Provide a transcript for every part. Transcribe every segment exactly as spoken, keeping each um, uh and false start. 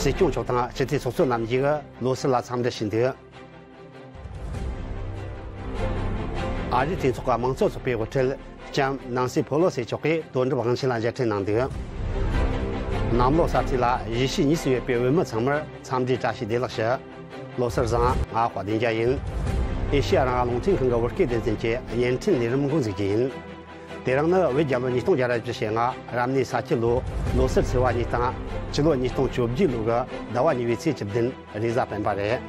སྲིད་སྐྱོང་མཆོག་དང་སྤྱི་འཐུས་ཚོགས་གཙོ་རྣམ་གཉིས་ཀྱིས་ལོ་གསར་ལ་འཚམས་འདྲི་ཞུས་འདུག་ཨ་རིའི་གྲོས་ཚོགས་ཀྱི་དམངས་གཙོ་ཚོགས་པའི་དབུ་ཁྲིད་ལྕམ་ནན་སི་ཕོ་ལོ་སི་མཆོག་གིས་དོན་གྲུབ་དབང་ཆེན་ལ་མཇལ་འཕྲད་གནང་འདུག་གནམ་ལོ་གསར་ཚེས་ལ་གཞིས་བྱེས་གཉིས་སུ་ཡོད་པའི་བོད་མི་ཚང་མར་འཚམས་འདྲིའི་བཀྲ་ཤིས་བདེ་ལེགས་ཞུ། ལོ་གསར་བཟང་། ང་དཔལ་ལྡན་རྒྱལ་ཡིན། ཨེ་ཤེ་ཡ་རང་དབང་རླུང་འཕྲིན་ཁང་གི་བོད་སྐད་སྡེ་ཚན་གྱི་བརྙན་འཕྲིན་ལས་རིམ་འགོ་འཛུགས་རྒྱུ་ཡིན། དེ་རིང་ནི་བོད་རྒྱལ་ལོ་ཉིས་སྟོང་བརྒྱ་ར་བཞི་ཞེ་ལྔ་རབ་གནས་ས་ཁྱི་ལོ་ལོ་གསར་ཚེས་པ་གཉིས་དང་ཕྱི་ལོ་ཉིས་སྟོང་བཅོ་བརྒྱད་ལོ་གི་ཟླ་བ་གཉིས་པའི་ཚེས་བཅུ་བདུན་རེས་གཟའ་སྤེན་པ་རེད།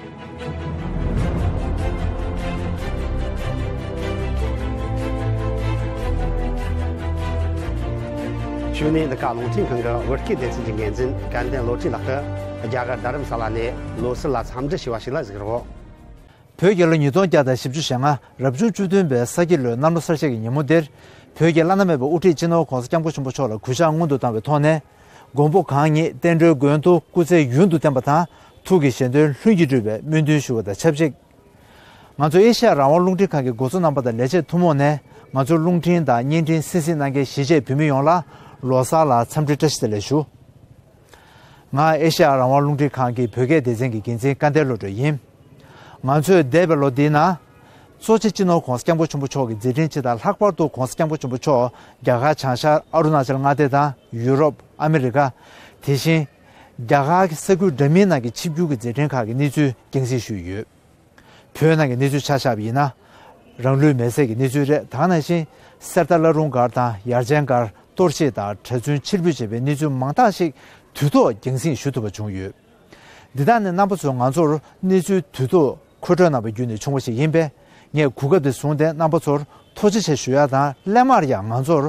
གཞུག་ནས་འདི་ག་རླུང་འཕྲིན་ཁང་གི་བོད་སྐད་སྡེ་ཚན་གྱི་འགན་འཛིན་སྐལ་ལྡན་བློ་གྲོས་ལགས་ཀྱིས་རྒྱ་གར་རྡ་རམ་ས་ལ་ནས་ལོ་གསར་ལ་འཚམས་འདྲི་ཞུ་བ་ཞིག་ལ་གཟིགས་རོགས། བོད་རྒྱལ་ལོ་ཉིས་སྟོང་བརྒྱ་དང་བཞི་བཅུ་ཞེ་ལྔ་རབ་བྱུང་བཅུ་བདུན་པའི་ས་ཁྱི་ལོའི་གནམ་ལོ་གསར་བཞད་ཀྱི་ཉིན་མོ་འདིར། བོད་ཀྱི་བླ་ན་མེད་པའི་དབུ་ཁྲིད་སྤྱི་ནོར་༧གོང་ས་༧སྐྱབས་མགོན་ཆེན་པོ་མཆོག་ལ་གུས་ཕྱག་སྔོན་དུ་བཏང་བའི་ཐོག་ནས། མགོན་པོ་གང་ཉིད་བསྟན་འགྲོའི་མགོན་དུ་སྐུ་ཚེ་ཡུན་དུ་བརྟན་པ་དང་། ཐུགས་ཀྱི་བཞེད་དོན་ལྷུན་གྱིས་འགྲུབ་པའི་སྨོན་འདུན་ཞུ་བ་དང་ཆབས་ཅིག་ང་ཚོ་ཨེ་ཤ་ཡ་རང་དབང་རླུང་འཕྲིན་ཁང་གི་འགོ་གཙོ་རྣམ་པ་དང་ལས་བྱེད་ཐུན་མོང་ནས། ང་ཚོའི་རླུང་འཕྲིན་དང་བརྙན་འཕྲིན་གསན་གཟིགས་གནང་མཁན་གཞིས་བྱེས་བོད་མི་ཡོངས་ལ་ལོ་གསར་ལ་འཚམས་འདྲི་བཀྲ་ཤིས་བདེ་ལེགས་ཞུ། ང་ཨེ་ཤ་ཡ་རང་དབང་རླུང་འཕྲིན་ཁང་གི་བོད་སྐད་སྡེ་ཚན་གྱི་འགན་འཛིན་སྐལ་ལྡན་བློ་གྲོས་ཡིན། ང་ཚོས་འདས་པའི་ལོ་འདིའི་ནང་། གཙོ་ཆེ་སྤྱི་ནོར་༧གོང་ས་༧སྐྱབས་མགོན་ཆེན་པོ་མཆོག་གི་མཛད་འཕྲིན་སྤྱི་དང་། ལྷག་པར་དུ་༧གོང་ས་༧སྐྱབས་མགོན་ཆེན་པོ་མཆོག་རྒྱ་གར་བྱང་ཤར་ཨ་རུ་ན་ཅལ་མངའ་སྡེ་དང་ཡུ་རོབ། ཨ་མི་རི་ཀ། དེ་བཞིན་རྒྱ་གར་གྱི་ས་ཁུལ་འདྲ་མིན་ནང་གི་ཆིབས་བསྒྱུར་གྱི་མཛད་འཕྲིན་ཁག་གི་གནས་ཚུལ་རྒྱང་སྲིང་ཞུས་ཡོད། བོད་ནང་གི་གནས་ཚུལ་ཆ་བཞག་པ་ཡིན་ན། རང་ལུས་མེར་སྲེག་གི་གནས་ཚུལ་རེད། ད་ག་ནང་བཞིན་གསེར་རྟ་བླ་རུང་སྒར་དང་ཡར་ཆེན་སྒར་གཏོར་བཤིག་དང་གྲྭ་བཙུན་ཕྱིར་འབུད་བྱས་པའི་གནས་ཚུལ་མང་དག་ཞིག་དུས་ཐོག་རྒྱང་སྲིང་ཞུ་ཐུབ་པ་བྱུང་ཡོད། འདི་དག་ནི་རྣམ་པ་ཚོས་ང་ཚོར་གནས་ཚུལ་དུས་ཐོག་མཁོ་སྤྲོད་གནང་བ་བརྒྱུད་ནས་བྱུང་བ་ཞིག་ཡིན་པས། ངས་གོ་སྐབས་འདི་བཟུང་སྟེ་རྣམ་པ་ཚོར་ཐུགས་རྗེ་ཆེ་ཞུ་ཡ་དང་། སླད་མར་ཡང་ང་ཚོར་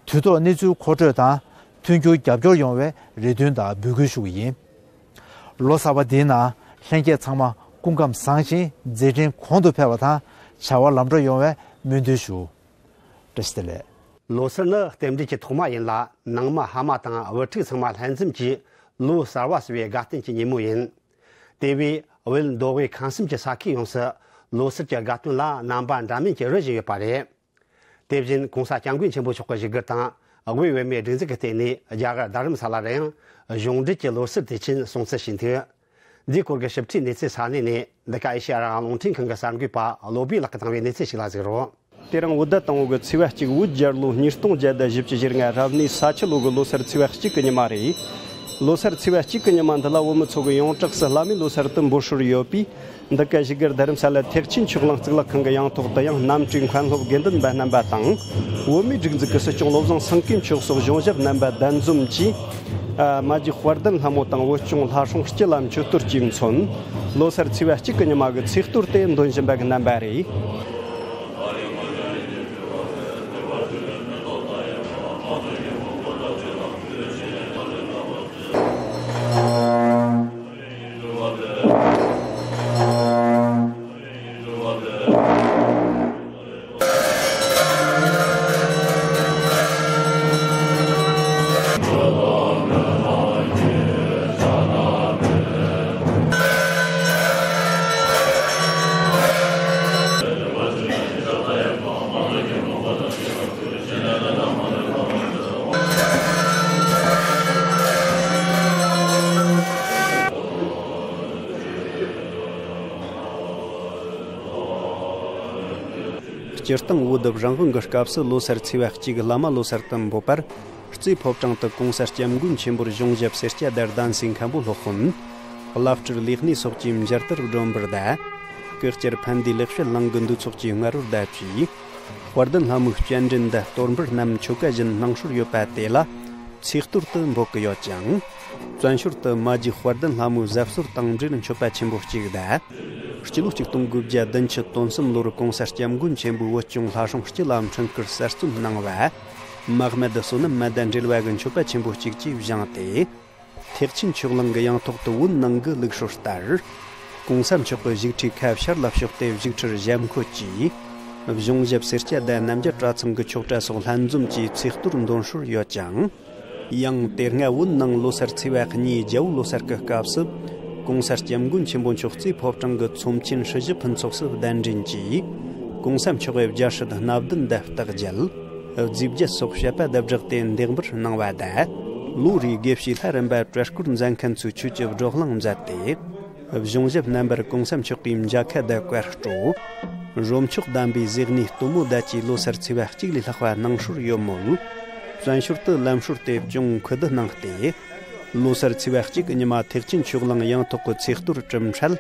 དུས་ཐོག་གནས་ཚུལ་མཁོ་སྤྲོད་དང་མཐུན་འགྱུར་རྒྱབ་སྐྱོར་ཡོང་བའི་རེ་འདུན་དང་འབོད་སྐུལ་ཞུ་གི་ཡིན། ལོ་གསར་པ་འདིའི་ནང་ལྷན་རྒྱས་ཚང་མ་སྐུ་ཁམས་བཟང་ཞིང་མཛད་འཕྲིན་གོང་དུ་འཕེལ་བ་དང་བྱ་བ་ལམ་འགྲོ་ཡོང་བའི་སྨོན་འདུན་ཞུ། བཀྲ་ཤིས་བདེ་ལེགས། ལོ་གསར་ནི་རྟེན་འབྲེལ་གྱི་ཐོག་མ་ཡིན་ལ། ནང་མི་ཕ་མ་དང་བུ་ཕྲུག་ཚང་མ་ལྷན་འཛོམས་ཀྱིས་ལོ་གསར་བ་ཟེར་བའི་དགའ་སྟོན་གྱི་ཉིན་མོ་ཡིན། དེ་བས་བོད་མདོ་དབུས་ཁམས་གསུམ་གྱི་ས་ཁུལ་ཡོངས་སུ་ལོ་གསར་གྱི་དགའ་སྟོན་ལ་རྣམ་པ་འདྲ་མིན་གྱིས་རོལ་བཞིན་ཡོད་པ་རེད། དེ་བཞིན་༧གོང་ས་༧སྐྱབས་མགོན་ཆེན་པོ་མཆོག་གི་བཞུགས་སྒར་དང་དབུས་བོད་མིའི་སྒྲིག་འཛུགས་ཀྱི་ལྟེ་གནས་རྒྱ་གར་རྡ་རམ་ས་ལ་རུ་ཡང་གཞུང་འབྲེལ་གྱི་ལོ་གསར་དུས་ཆེན་སྲུང་བརྩི་བྱས་འདུག་འདིའི་སྐོར་གྱི་ཞིབ་ཕྲའི་གནས་ཚུལ་ས་གནས་ནས་འདི་ག་ཨེ་ཤེ་ཡ་རང་དབང་རླུང་འཕྲིན་ཁང་གི་གསར་འགོད་པ་བློ་བྷེ་ལགས་ཀྱིས་བཏང་བའི་གནས་ཚུལ་ཞིག་ལ་གཟིགས་རོགས། དེ་རིང་བོད་ཟླ་དང་པོ་གི་ཚེས་པ་གཅིག་བོད་རྒྱལ་ལོ་ཉིས་སྟོང་བརྒྱ་དང་བཞི་བཅུ་ཞེ་ལྔ་རབ་གནས་ས་ཁྱི་ལོ་གི་ལོ་གསར་ཚེས་པ་གཅིག་གི་ཉི་མ་རེད། ལོ་གསར་ཚེས་པ་གཅིག་གི་ཉི་མ་འདི་ལ་བོད་མི་ཚོ་གི་ཡོངས་གྲགས་སུ་བླ་མའི་ལོ་གསར་དུ་འབོད་སྲོལ་ཡོད་པས། འདི་ག་བཞུགས་སྒར་རྡ་རམ་ས་ལ་ཐེག་ཆེན་ཆོས་གླིང་གཙུག་ལག་ཁང་གི་ཡང་ཐོག་ཏུ་ཡང་། གནམ་གྲུའི་མཁན་སློབ་དགེ་འདུན་པ་རྣམ་པ་དང་། བོད་མིའི་སྒྲིག་འཛུགས་ཀྱི་སྲིད་སྐྱོང་བློ་བཟང་སེང་གེ་མཆོག་སོགས་གཞུང་ཞབས་རྣམ་པ་གདན་འཛོམས་ཀྱིས། ཨ། མ་གྱི་དཔལ་ལྡན་ལྷ་མོ་དང་བོད་སྐྱོང་ལྷ་སྲུང་སྤྱི་ལ་མཆོད་གཏོར་གྱིས་མཚོན། ལོ་གསར་ཚེས་པ་གཅིག་གི་ཉི་མ་གི་ཚེས་གཏོར་དེ་འདོན་བཞིན་པ་གི་རྣམ་པ་རེད། སྤྱིར་བཏང་བོད་རང་དབང་གི་སྐབས་སུ་ལོ་གསར་ཚེས་པ་གཅིག་བླ་མ་ལོ་གསར་དུ་འབོད་པར། རྩེ་ཕོ་བྲང་དུ་གོང་ས་སྐྱབས་མགོན་ཆེན་པོར་གཞུང་ཞབས་སེར་སྐྱ་དང་གདན་སའི་མཁན་པོ་སློབ་དཔོན། བླ་སྤྲུལ་ལས་སྣེ་སོགས་ཀྱིས་མཇལ་དར་སྒྲོན་འབུལ་དང་། སྐུ་བཅར་ཕན་བདེ་ལེགས་བཤད་གླིང་གི་འདུས་ཚོགས་ཀྱིས་རྔ་རོལ་དང་བཅས། དཔལ་ལྡན་ལྷ་མོའི་སྤྱན་འདྲེན་དང་གཏོར་འབུལ་རྣམས་ཆོ་ག་བཞིན་གནང་སྲོལ་ཡོད་པ་དེ་ལ་ཚེས་གཏོར་དུ་འབོད་ཀྱི་ཡོད་ཅིང་། བཙན་བྱོལ་དུ་མ་གྱི་དཔལ་ལྡན་ལྷ་མོའི་གཟབ་གསོལ་དང་འབྲེལ་མཆོད་པ་ཆེན་པོ་གཅིག་དང་། སྤྱི་ལོ་ཆིག་སྟོང་དགུ་བརྒྱ་བདུན་ཅུ་དོན་གསུམ་ལོར་གོང་ས་སྐྱབས་མགོན་ཆེན་པོས་བོད་སྐྱོང་ལྷ་སྲུང་སྤྱི་ལ་འཕྲིན་བསྐུར་གསར་རྩོམ་གནང་བ། མ་སྨད་བསོད་ནམས་མ་དང་འབྲེལ་བ་གི་མཆོད་པ་ཆེན་པོ་གཅིག་བཅས་བཞེངས་ཏེ། ཐེག་ཆེན་ཆོས་གླིང་གི་ཡང་ཐོག་ཏུ་བོད་ནང་གི་ལུགས་སྲོལ་ལྟར། གོང་ས་མཆོག་གི་བཞུགས་ཁྲིའི་ཁ་ཤར་ལ་ཕྱོགས་ཏེ་བཞུགས་ཁྲིར་ཞབས་འཁོད་ཀྱིས། གཞུང་ཞབས་སེར་སྐྱ་དང་རྣམ་རྒྱལ་གྲྭ་ཚང་གི་ཆོག་གྲྭ་སོགས་ལྷན་འཛོམས་ཀྱིས་ཚེས་གཏོར་འདོན་སྲོལ་ཡོད་ཅིང་། ཡང་དེ་སྔ་བོད་ནང་ལོ་གསར་ཚེས་པ་གཉིས་རྒྱལ་པོ་ལོ་གསར་གྱི་སྐབས་སུ། གོང་ས་སྐྱབས་མགོན་ཆེན་པོ་མཆོག་རྩེ་ཕོ་བྲང་གི་ཚོམས་ཆེན་སྲི་ཞུ་ཕུན་ཚོགས་སུ་གདན་འདྲེན་གྱིས། གོང་ས་མཆོག་གི་རྒྱལ་སྲིད་སྣ་བདུན་དང་རྟགས་བརྒྱད། རྫས་བརྒྱད་སོགས་བཤད་པ་དང་སྦྲགས་ཏེ་འདེགས་འབུལ་གནང་བ་དང་། ལོ་རེའི་དགེ་བཤེས་ལྷ་རམས་པ་གྲྭ་སྐོར་མཛད་མཁན་ཚོས་ཆོས་ཀྱི་བགྲོ་གླེང་མཛད་དེ། གཞུང་ཞབས་རྣམ་པར་གོང་ས་མཆོག་གིས་མཇལ་ཁ་དང་བཀའ་སྤྲོད། རོ་མཆོག་གདམས་པའི་ཟས་གནས་སྟོན་མོ་བརྡ་བཅས་ལོ་སར་ཚེས་པ་གཅིག་ལས་ལྷག་པ་གནང་སྲོལ་ཡོད་མོད། བཙན་བྱོལ་དུ་ལམ་སྲོལ་དེ་ཅུང་ཁུ་བསྡུ་གནང་སྟེ། ལོ་སར་ཚེས་པ་གཅིག་གི་ཉི་མ་ཐེག་ཆེན་ཆོས་གླིང་ཡང་ཐོག་གི་ཚེས་གཏོར་གྲུབ་འཕྲལ།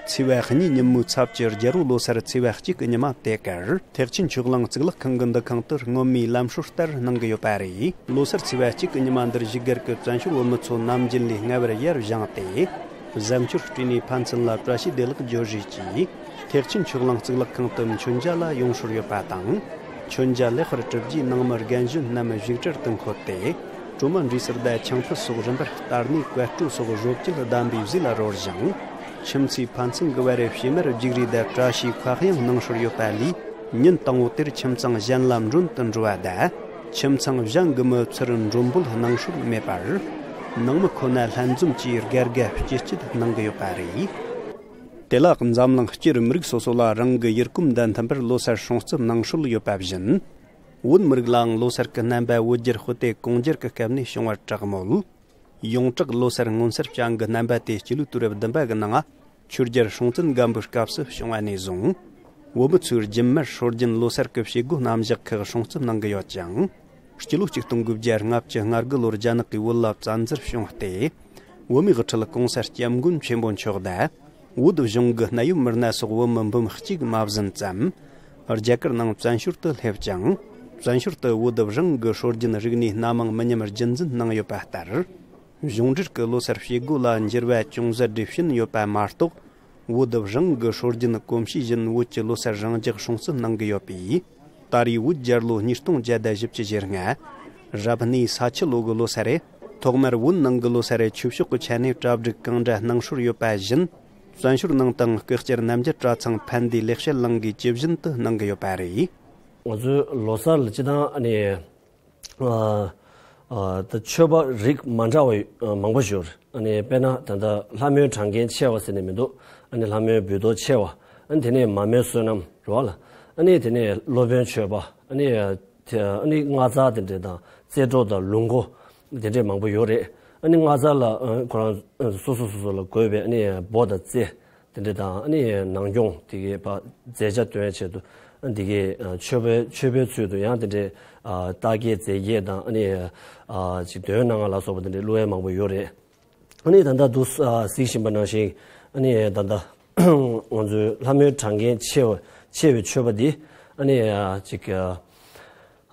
ཚེས་པ་གཉིས་ཉིན་མོའི་ཚབ་ཀྱི་རྒྱལ་པོ་ལོ་སར་ཚེས་པ་གཅིག་གི་ཉི་མ་དེ་གར་ཐེག་ཆེན་ཆོས་གླིང་གཙུག་ལག་ཁང་གི་འདུ་ཁང་དུ་སྔོན་མའི་ལམ་སྲོལ་ལྟར་གནང་གི་ཡོད་པ་རེད། ལོ་སར་ཚེས་པ་གཅིག་གི་ཉི་མ་འདིར་བཞུགས་སྒར་གྱི་བཙན་བྱོལ་བོད་མི་ཚོ་ནམ་རྒྱུན་ལས་སྔ་བར་ཡར་བཞེངས་ཏེ། གཟབ་མཆོར་སྤྲས་ནས་ཕན་ཚུན་ལ་བཀྲ་ཤིས་བདེ་ལེགས་བརྗོད་རེས་ཀྱིས། ཐེག་ཆེན་ཆོས་གླིང་གཙུག་ལག་ཁང་དུ་མཆོད་མཇལ་ལ་ཡོང་སྲོལ་ཡོད་པ་དང་། མཆོད་མཇལ་ལེགས་པར་གྲུབ་རྗེས་ནང་མི་རྒན་གཞོན་རྣམས་བཞུགས་གྲལ་དུ་འཁོད་དེ། གྲོ་མ་འབྲས་སིལ་དང་ཆང་ཕུད་སོགས་རིམ་པར་བསྟར་ནས་བཀའ་སྤྲོད་སོགས་རོལ་རྩེད་ལྡན་པའི་རྫས་ལ་རོལ་ཞིང་། ཁྱིམ་མཚེས་ཕན་ཚུན་གྱི་བར་ཕྱེ་མར་བརྒྱུག་རེས་དང་བཀྲ་ཤིས་ཁ་གཡང་གནང་སྲོལ་ཡོད་པ་ལས། ཉིན་དང་པོ་དེར་ཁྱིམ་ཚང་གཞན་ལ་མགྲོན་དུ་འགྲོ་བ་དང་། ཁྱིམ་ཚང་གཞན་གྱི་མི་ཚུར་མགྲོན་འབོད་གནང་སྲོལ་མེད་པར། ནང་མི་ཁོ་ན་ལྷན་འཛོམས་ཀྱིས་དགའ་དགའ་སྐྱིད་སྐྱིད་གནང་གི་ཡོད་པ་རེད། དེ་ལ་འཛམ་གླིང་སྤྱིར་མི་རིགས་སོ་སོ་ལ་རང་གི་ཡུལ་གོམས་དང་མཐུན་པར་ལོ་སར་སྲུང་བརྩི་གནང་སྲོལ་ཡོད་པ་བཞིན། བོད་མི་རིགས་ལའང་ལོ་སར་གྱི་རྣམ་པ་བོད་རྒྱལ་སྤུ་ཏེ་གུང་རྒྱལ་གྱི་སྐབས་ནས་བྱུང་བར་གྲགས་མོད། ཡོངས་གྲགས་ལོ་སར་སྔོན་གསར་བྱ་འགུལ་རྣམ་པ་དེ་སྤྱི་ལོའི་དུས་རབས་བདུན་པ་གི་ནང་ཆོས་རྒྱལ་སྲོང་བཙན་སྒམ་པོའི་སྐབས་སུ་བྱུང་བ་ནས་བཟུང་། བོད་མི་ཚོས་རྒྱུན་མར་སྲོལ་རྒྱུན་ལོ་སར་གྱི་བྱེད་སྒོ་རྣམ་གཞག་ཁག་སྲུང་བརྩི་གནང་གི་ཡོད་ཅིང་། སྤྱི་ལོ་ཆིག་སྟོང་དགུ་བརྒྱ་ལྔ་བཅུ་ང་དགུ་ལོར་རྒྱ་ནག་གི་བོད་ལ་བཙན་འཛུལ་བྱུང་སྟེ། བོད་མིའི་དབུ་ཁྲིད་གོང་ས་སྐྱབས་མགོན་ཆེན་པོ་མཆོག་དང་། བོད་གཞུང་གི་གནད་ཡོད་མི་སྣ་སོགས་བོད་མི་འབུམ་གཅིག་མ་ཟིན་ཙམ། རྒྱ་གར་ནང་བཙན་བྱོལ་དུ་སླེབས་ཀྱང་། བཙན་བྱོལ་དུ་བོད་རང་གི་སྲོལ་རྒྱུན་རིག་གནས་སྣ་མང་མི་ཉམས་རྒྱུན་འཛིན་གནང་ཡོད་པ་ལྟར། གཞུང་འབྲེལ་གྱི་ལོ་སར་བྱེད་སྒོ་ལ་འགྱུར་བ་ཅུང་ཟད་རེ་ཕྱིན་ཡོད་པ་མ་གཏོགས། བོད་རང་གི་སྲོལ་རྒྱུན་གོམས་གཤིས་བཞིན་བོད་ཀྱི་ལོ་སར་རང་འཇགས་སྲུང་བརྩི་གནང་གི་ཡོད་པས། ད་རེས་བོད་རྒྱལ་ལོ་ཉིས་སྟོང་བརྒྱ་དང་བཞི་བཅུ་ཞེ་ལྔ། རབ་གནས་ས་ཁྱི་ལོ་གི་ལོ་སར་རེད། ཐོག་མར་བོད་ནང་གི་ལོ་སར་རེ་ཆོས་ཕྱོགས་ཀྱི་ཆ་ནས་གྲ་སྒྲིག་གང་འདྲ་གནང་སྲོལ་ཡོད་པ་བཞིན། བཙན་བྱོལ་ནང་དུའང་སྐུ་བཅར་རྣམ་རྒྱལ་གྲྭ་ཚང་ཕན་བདེ་ལེགས་བཤད་གླིང་གིས་ཇི་བཞིན་དུ་གནང་གི་ཡོད་པ་རེད། ང་ཚོའི་ལོ་སར་ལ་སྤྱི་བཏང་ཨ་ནི། ཨ་ཨ་ད་མཆོད་པ་རིགས་མ་འདྲ་བ་ཨ་མང་པོ་ཞིག་ཡོད་རེད། ཨ་ནི་དཔེར་ན་ད་ལྟ་ལྷ་མོའི་གྲངས་ཀའི་ཆེ་བ་ཟེར་ནས་མི་འདུག་ཨ་ནི་ལྷ་མོའི་འབུལ་གཏོར་ཆེ་བ། ཨ་ནི་དེ་ནས་མ་མོའི་བསོད་ནམས་རེད་བ་ལ། ཨ་ནི་དེ་ནས་སློབ་དཔོན་མཆོད་པ། ཨ་ནི་དེ་ཨ་ནི་སྔགས་ཚར་དེ་འདྲས་དང་རྩེ་གྲོགས་དང་ལུག་མགོ་དེ་འདྲས་མང་པོ་ཡོད་རེད། ཨ་ནི་སྔགས་ཚར་ལ་ཨ་ཁོ་རང་ཨ་སོ་སོ་སོ་སོ་ལ་དགོས་པའི་ཨ་ནི་འབོ་དང་རྩེ། དེ་འདྲ་དང་ཨ་ནི་ནང་སྐྱོང་དེ་གའི་ཕ་མཛད་བྱ་སྟོན་ཆེད་དུ་ཨ་འདི་གའི་ཨ་མཆོད་པའི་མཆོད་པའི་ཚུལ་དུ་ཡང་དེ་འདྲའི་ཨ་རྟགས་བརྒྱད་རྫས་བརྒྱད་དང་ཨ་ནི་ཨ་ཅིག་འདོན་གནང་བ་ལ་སོགས་པ་དེ་འདྲའི་བླུ་བའི་མང་པོ་ཡོད་རེད། ཨ་ནི་ད་ལྟ་འདུག་ཨ་གཟིགས་བཞིན་པ་ནང་བཞིན་ཨ་ནི་ད་ལྟ་ང་ཚོའི་ལྷ་མོའི་གྲངས་ཀའི་ཆེ་བ་ཆེ་བའི་མཆོད་པ་འདི་ཨ་ནི་ཨ་ཅིག་ཨ།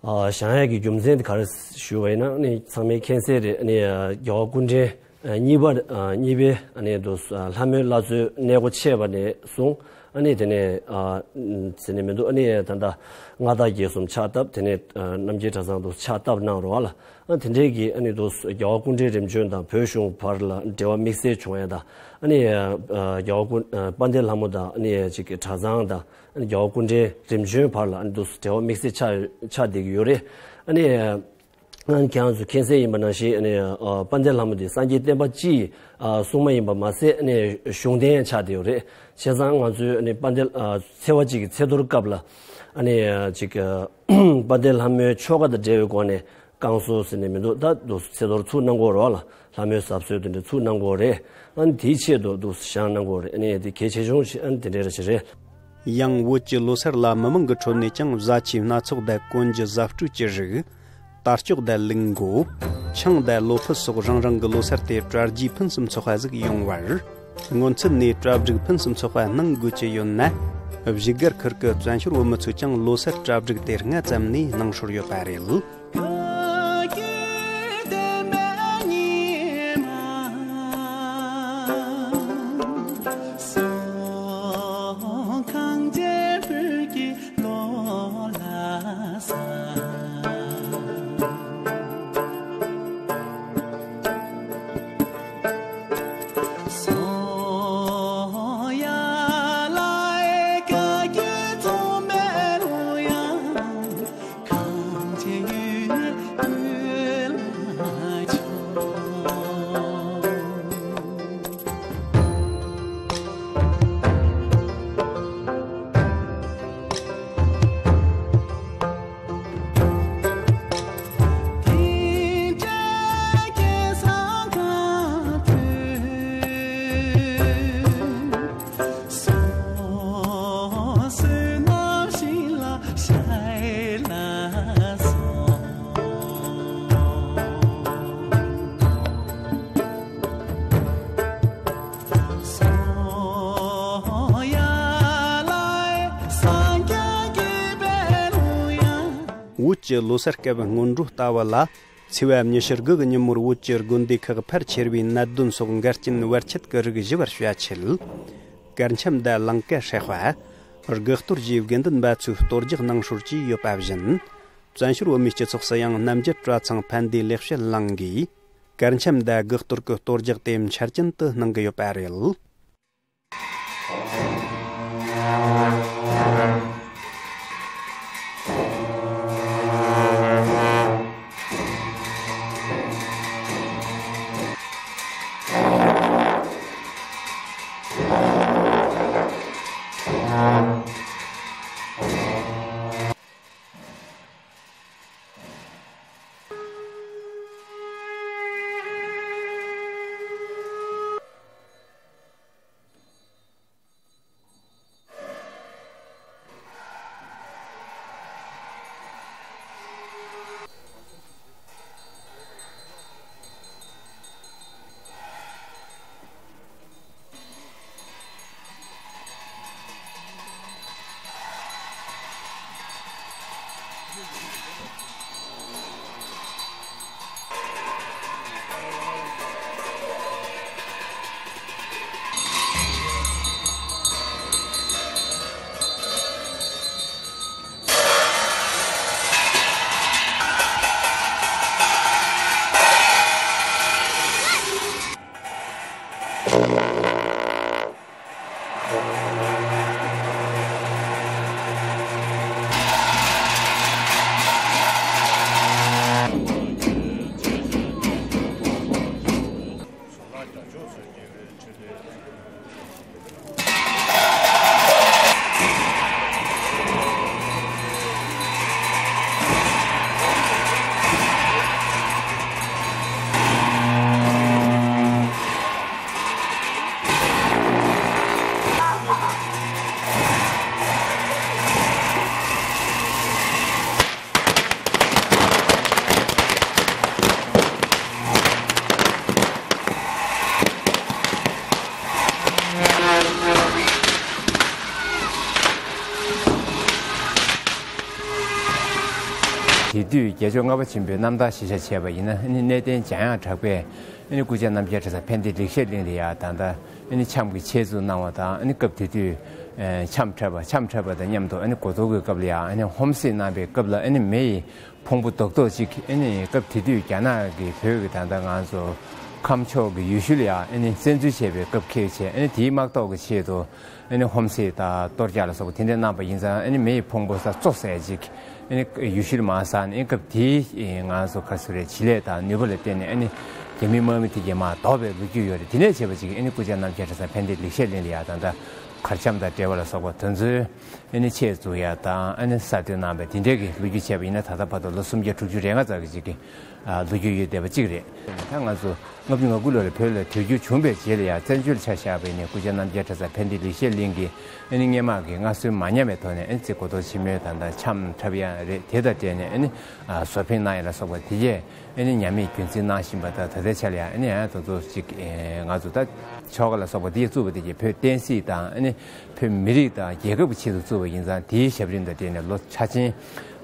ཨ་བཞེངས་ཡས་ཀྱི་རྒྱུ་མཚན་དེ་ག་རེ་ཞུ་བ་ཡིན་ན་ནི་ཚང་མས་མཁྱེན་གསལ་རེད། ཨ་ནི་རྒྱལ་བ་སྐུ་ཕྲེང་གཉིས་པ་གཉིས་པའི་ཨ་ནི་དུ་ལྷ་མོའི་བླ་མཚོའི་གནས་སྒོ་ཕྱེས་པ་ནས་བཟུང་ཨ་ནི་དེ་ནས་ཨ་ཟེར་ནས་མི་འདུག་ཨ་ནི་ད་ལྟ་མངའ་བདག་རྒྱལ་གསུམ་ཕྱག་བཏབ། དེ་ནས་རྣམ་རྒྱལ་གྲྭ་ཚང་དུ་ཕྱག་བཏབ་གནང་རོགས་ལ། ཨ་དེ་འདྲའི་གི་ཨ་ནི་དུ་རྒྱལ་བ་སྐུ་ཕྲེང་རིམ་བྱོན་དང་བོད་གཞུང་བར་ལ་འབྲེལ་བ་དམིགས་བསལ་བྱུང་ཡ་དང་ཨ་ནི་རྒྱལ་བ་སྐུ་དཔལ་ལྡན་ལྷ་མོ་དང་ཨ་ནི་ཅིག་གྲྭ་ཚང་དང་། ཨ་ནི་རྒྱལ་བ་སྐུ་ཕྲེང་རིམ་བྱོན་བར་ལ་ཨ་ནི་འདུག་འབྲེལ་བ་དམིགས་བསལ་ཆགས་ཆགས་བསྡད་ཀྱི་ཡོད་རེད། ཨ་ནི་ཨ་ནི་ཁྱེད་རང་ཚོ་མཁྱེན་གསལ་ཡིན་པ་ནང་བཞིན་ཨ་ནི་ཨ་དཔལ་ལྡན་ལྷ་མོ་འདི་སངས་རྒྱས་བསྟན་པ་སྤྱི་ཡི་ཨ་སྲུང་མ་ཡིན་པ་མ་ཟད་ཨ་ནི་གཞུང་བསྟེན་ཆགས་བསྡད་ཡོད་རེད། བྱས་ཙང་ང་ཚོའི་ཨ་ནི་དཔལ་ལྡན་ཨ་ཚེས་པ་གཅིག་གི་ཚེས་གཏོར་སྐབས་ལ་ཨ་ནི་ཨ་ཅིག་ཨ་དཔལ་ལྡན་ལྷ་མོའི་ཆོ་ག་དང་འབྲེལ་བའི་སྒོ་ནས། བསྐང་གསོ་ཟེར་ནས་མི་འདུག་ད་འདུག་ཚེས་གཏོར་ཚུགས་གནང་དགོས་རེད་བ་ལ། ལྷ་མོའི་གཟབ་གསོལ་དེ་འདྲ་ཚུགས་གནང་དགོས་རེད། ཨ་ནི་དེའི་ཆེད་དུ་འདུག་བཞེངས་གནང་དགོས་རེད། ཨ་ནི་དེ་གལ་ཆེ་ཆུང་ཞིག་ཨ་ནི་དེ་འདྲ་རེད་ཞིག་རེད། ཡང་བོད་ཀྱི་ལོ་སར་ལ་མི་མང་གི་ཁྲོད་ནས་ཀྱང་བཟའ་ཆས་སྣ་ཚོགས་དང་གོན་རྒྱུ་བཟའ་སྤྲོས་ཀྱི་རིགས། དར་ལྕོག་དང་ལུག་མགོ། ཆང་དང་ལོ་ཕུད་སོགས་རང་རང་གི་ལོ་སར་དེ་གྲ་རྒྱས་ཕུན་སུམ་ཚོགས་པ་ཟིག་ཡོང་བར། སྔོན་ཚུད་ནས་གྲ་སྒྲིག་ཕུན་སུམ་ཚོགས་པ་གནང་དགོས་ཀྱི་ཡོད་ན། བཞུགས་སྒར་ཁུལ་གྱི་བཙན་བྱོལ་བོད་མི་ཚོས་ཀྱང་ལོ་སར་གྲ་སྒྲིག་དེ་སྔ་ཙམ་ནས་གནང་སྲོལ་ཡོད་པ་རེད། ཀྱི་ལོ་གསར་སྐབས་སྔོན་འགྲོ་ལྟ་བུ་ལ། ཚེས་པ་ཉི་ཤུ་དགུ་གི་ཉིན་མོར་བོད་ཀྱི་དགོན་སྡེ་ཁག་ཕལ་ཆེར་བའི་ནད་གདོན་སོགས་འགལ་རྐྱེན་བར་ཆད་ཀྱི་རིགས་ཞི་བར་བྱ་ཆེད། གར་འཆམ་དང་ལང་ཀ་ཧྲེག་པ། དགུ་གཏོར་བཅས་དགེ་འདུན་པ་ཚོས་གཏོར་རྒྱག་གནང་སྲོལ་བཅས་ཡོད་པ་བཞིན། བཙན་བྱོལ་བོད་མིའི་སྤྱི་ཚོགས་སུ་ཡང་རྣམ་རྒྱལ་གྲྭ་ཚང་ཕན་བདེ་ལེགས་བཤད་གླིང་གིས། གར་འཆམ་དང་དགུ་གཏོར་གྱི་གཏོར་རྒྱག་དེ་འཆར་ཅན་དུ་གནང་གི་ཡོད་པ་རེད། དེ་དུས་རྒྱལ་མཆོག་ལྔ་པ་ཆེན་པོའི་རྣམ་ཐར་གཞིར་བཞག་བྱས་པ་ཡིན་ན། ཨ་ནི་གནས་བརྟན་འཇམ་དབྱངས་གྲགས་པས་ཨ་ནི་སྐུ་བཅར་རྣམ་རྒྱལ་གྲྭ་ཚང་ཕན་བདེ་ལེགས་བཤད་གླིང་ལ་ཡང་ད་ལྟ་ཨ་ནི་འཆམ་གྱི་ཆེད་བཙུགས་གནང་བ་དང་། ཨ་ནི་སྐབས་དེ་དུས་ཨ་འཆམ་འཁྲབ་པ་འཆམ་འཁྲབ་པ་དང་མཉམ་དུ། ཨ་ནི་འགོ་ཐོག་གི་སྐབས་ལ་ཡང་ཨ་ནི་ཧོམ་སེ་གནང་བའི་སྐབས་ལ། ཨ་ནི་མེ་ཡི་ཕུང་པོ་རྡོག་རྡོག་ཅིག་ཨ་ནི་སྐབས་དེ་དུས་རྒྱ་ནག་གི་བོད་ཀྱི་ད་ལྟ་ང་ཚོ་ཁམས་ཕྱོགས་ཀྱི་ཡུལ་ཤུལ་ལ་ཡང་ཨ་ནི་བཙན་འཛུལ་བྱས་པའི་སྐབས་འཁེལ་བྱས། ཨ་ནི་དེའི་དམག་ཐོག་གི་ཆེད་དུ་ཨ་ནི་ཧོམ་སེ་དང་གཏོར་རྒྱག་ལ་སོགས་པ་དེ་འདྲ་གནང་པ་ཡིན་ཙང་། ཨ་ནི་མེ་ཡི་ཕུང་པོ་ས་གཙོ་ཟེར་ཅིག་ཨ་ནི་ཡུལ་ཤུལ་མར་ཟགས་ནས། ཨ་ནི་སྐབས་དེའི་ང་ཚོ་ག་རེ་ཟེར་རེད། བྱེད་ལས་དང་ནུས་པ་ལ་བརྟེན་ནས་ཨ་ནི་རྒྱ་མི་དམག་མི་དེ་གས་མར་བཟློག་པའི་ལོ་རྒྱུས་ཡོད་རེད། དེ་ནས་བྱས་པ་ཅིག་ཨ་ནི་སྐུ་བཅར་རྣམ་རྒྱལ་གྲྭ་ཚང་ཕན་བདེ་ལེགས་བཤད་གླིང་ལ་ཡང་ད་ལྟ་གར་འཆམ་དང་འབྲེལ་བ་ལ་སོགས་པ་དེ་ཚོའི་ཨ་ནི་ཆེད་བཙུགས་ཡ་དང་། ཨ་ནི་གསར་གཏོད་གནང་བའི་དེ་འདྲའི་གི་ལོ་རྒྱུས་བྱས་པ་ཡིན་ན། ད་ལྟ་བར་དུ་ལོ་སུམ་བརྒྱ་དྲུག་ཅུ་རེ་ལྔ་ཙམ་གྱི་ཅིག་གི་ཨ་ལོ་རྒྱུས་ཡོད་བསྡད་པ་གཅིག་རེད། ད་ང་ཚོ་ལྔ་བཅུ་ང་དགུ་ལོར་བོད་ལ་དུས་འགྱུར་བྱུང་བའི་རྗེས་ལ་ཡང་བཙན་བྱོལ་ཆ་བཞག་པ་ཡིན་ན། སྐུ་བཅར་རྣམ་རྒྱལ་གྲྭ་ཚང་ཕན་བདེ་ལེགས་བཤད་གླིང་གིས་ཨ་ནི་སྔོན་མ་གི་སྔར་སྲོལ་མ་ཉམས་པའི་ཐོག་ནས། ཨ་ནི་ཅིག་འགོ་ཐོག་ཆེན་མོའི་ད་ལྟ་འཆམ་འཁྲབ་ཡ་རེད། དེ་དང་འབྲེལ་ནས་ཨ་ནི་ཨ་བཟོ་ཕེབས་གནང་ཡ་ལ་སོགས་པ་དེ་གས་ཨ་ནི་ཉམས་མེད་རྒྱུན་འཛིན་གནང་བཞིན་པ་དང་། ད་ལྟའི་ཆ་ལ་ཡང་ཨ་ནི་ཡང་དེ་ཚོ་ཅིག་ཨེ་ང་ཚོ་ད་ཆོ་ག་ལ་སོགས་པ་དེ་གས་བཙུགས་པ་དེ་གས་བོད་བསྟན་སྲིད་དང་ཨ་ནི་བོད་མི་རིགས་དང་རྒྱལ་ཁབ་ཀྱི་ཆེད་དུ་བཙུགས་པ་ཡིན་ཙང་། དེའི་ཞབས་རིམ་དང་འབྲེལ་ནས་ལོ་ཆ་ཆེན་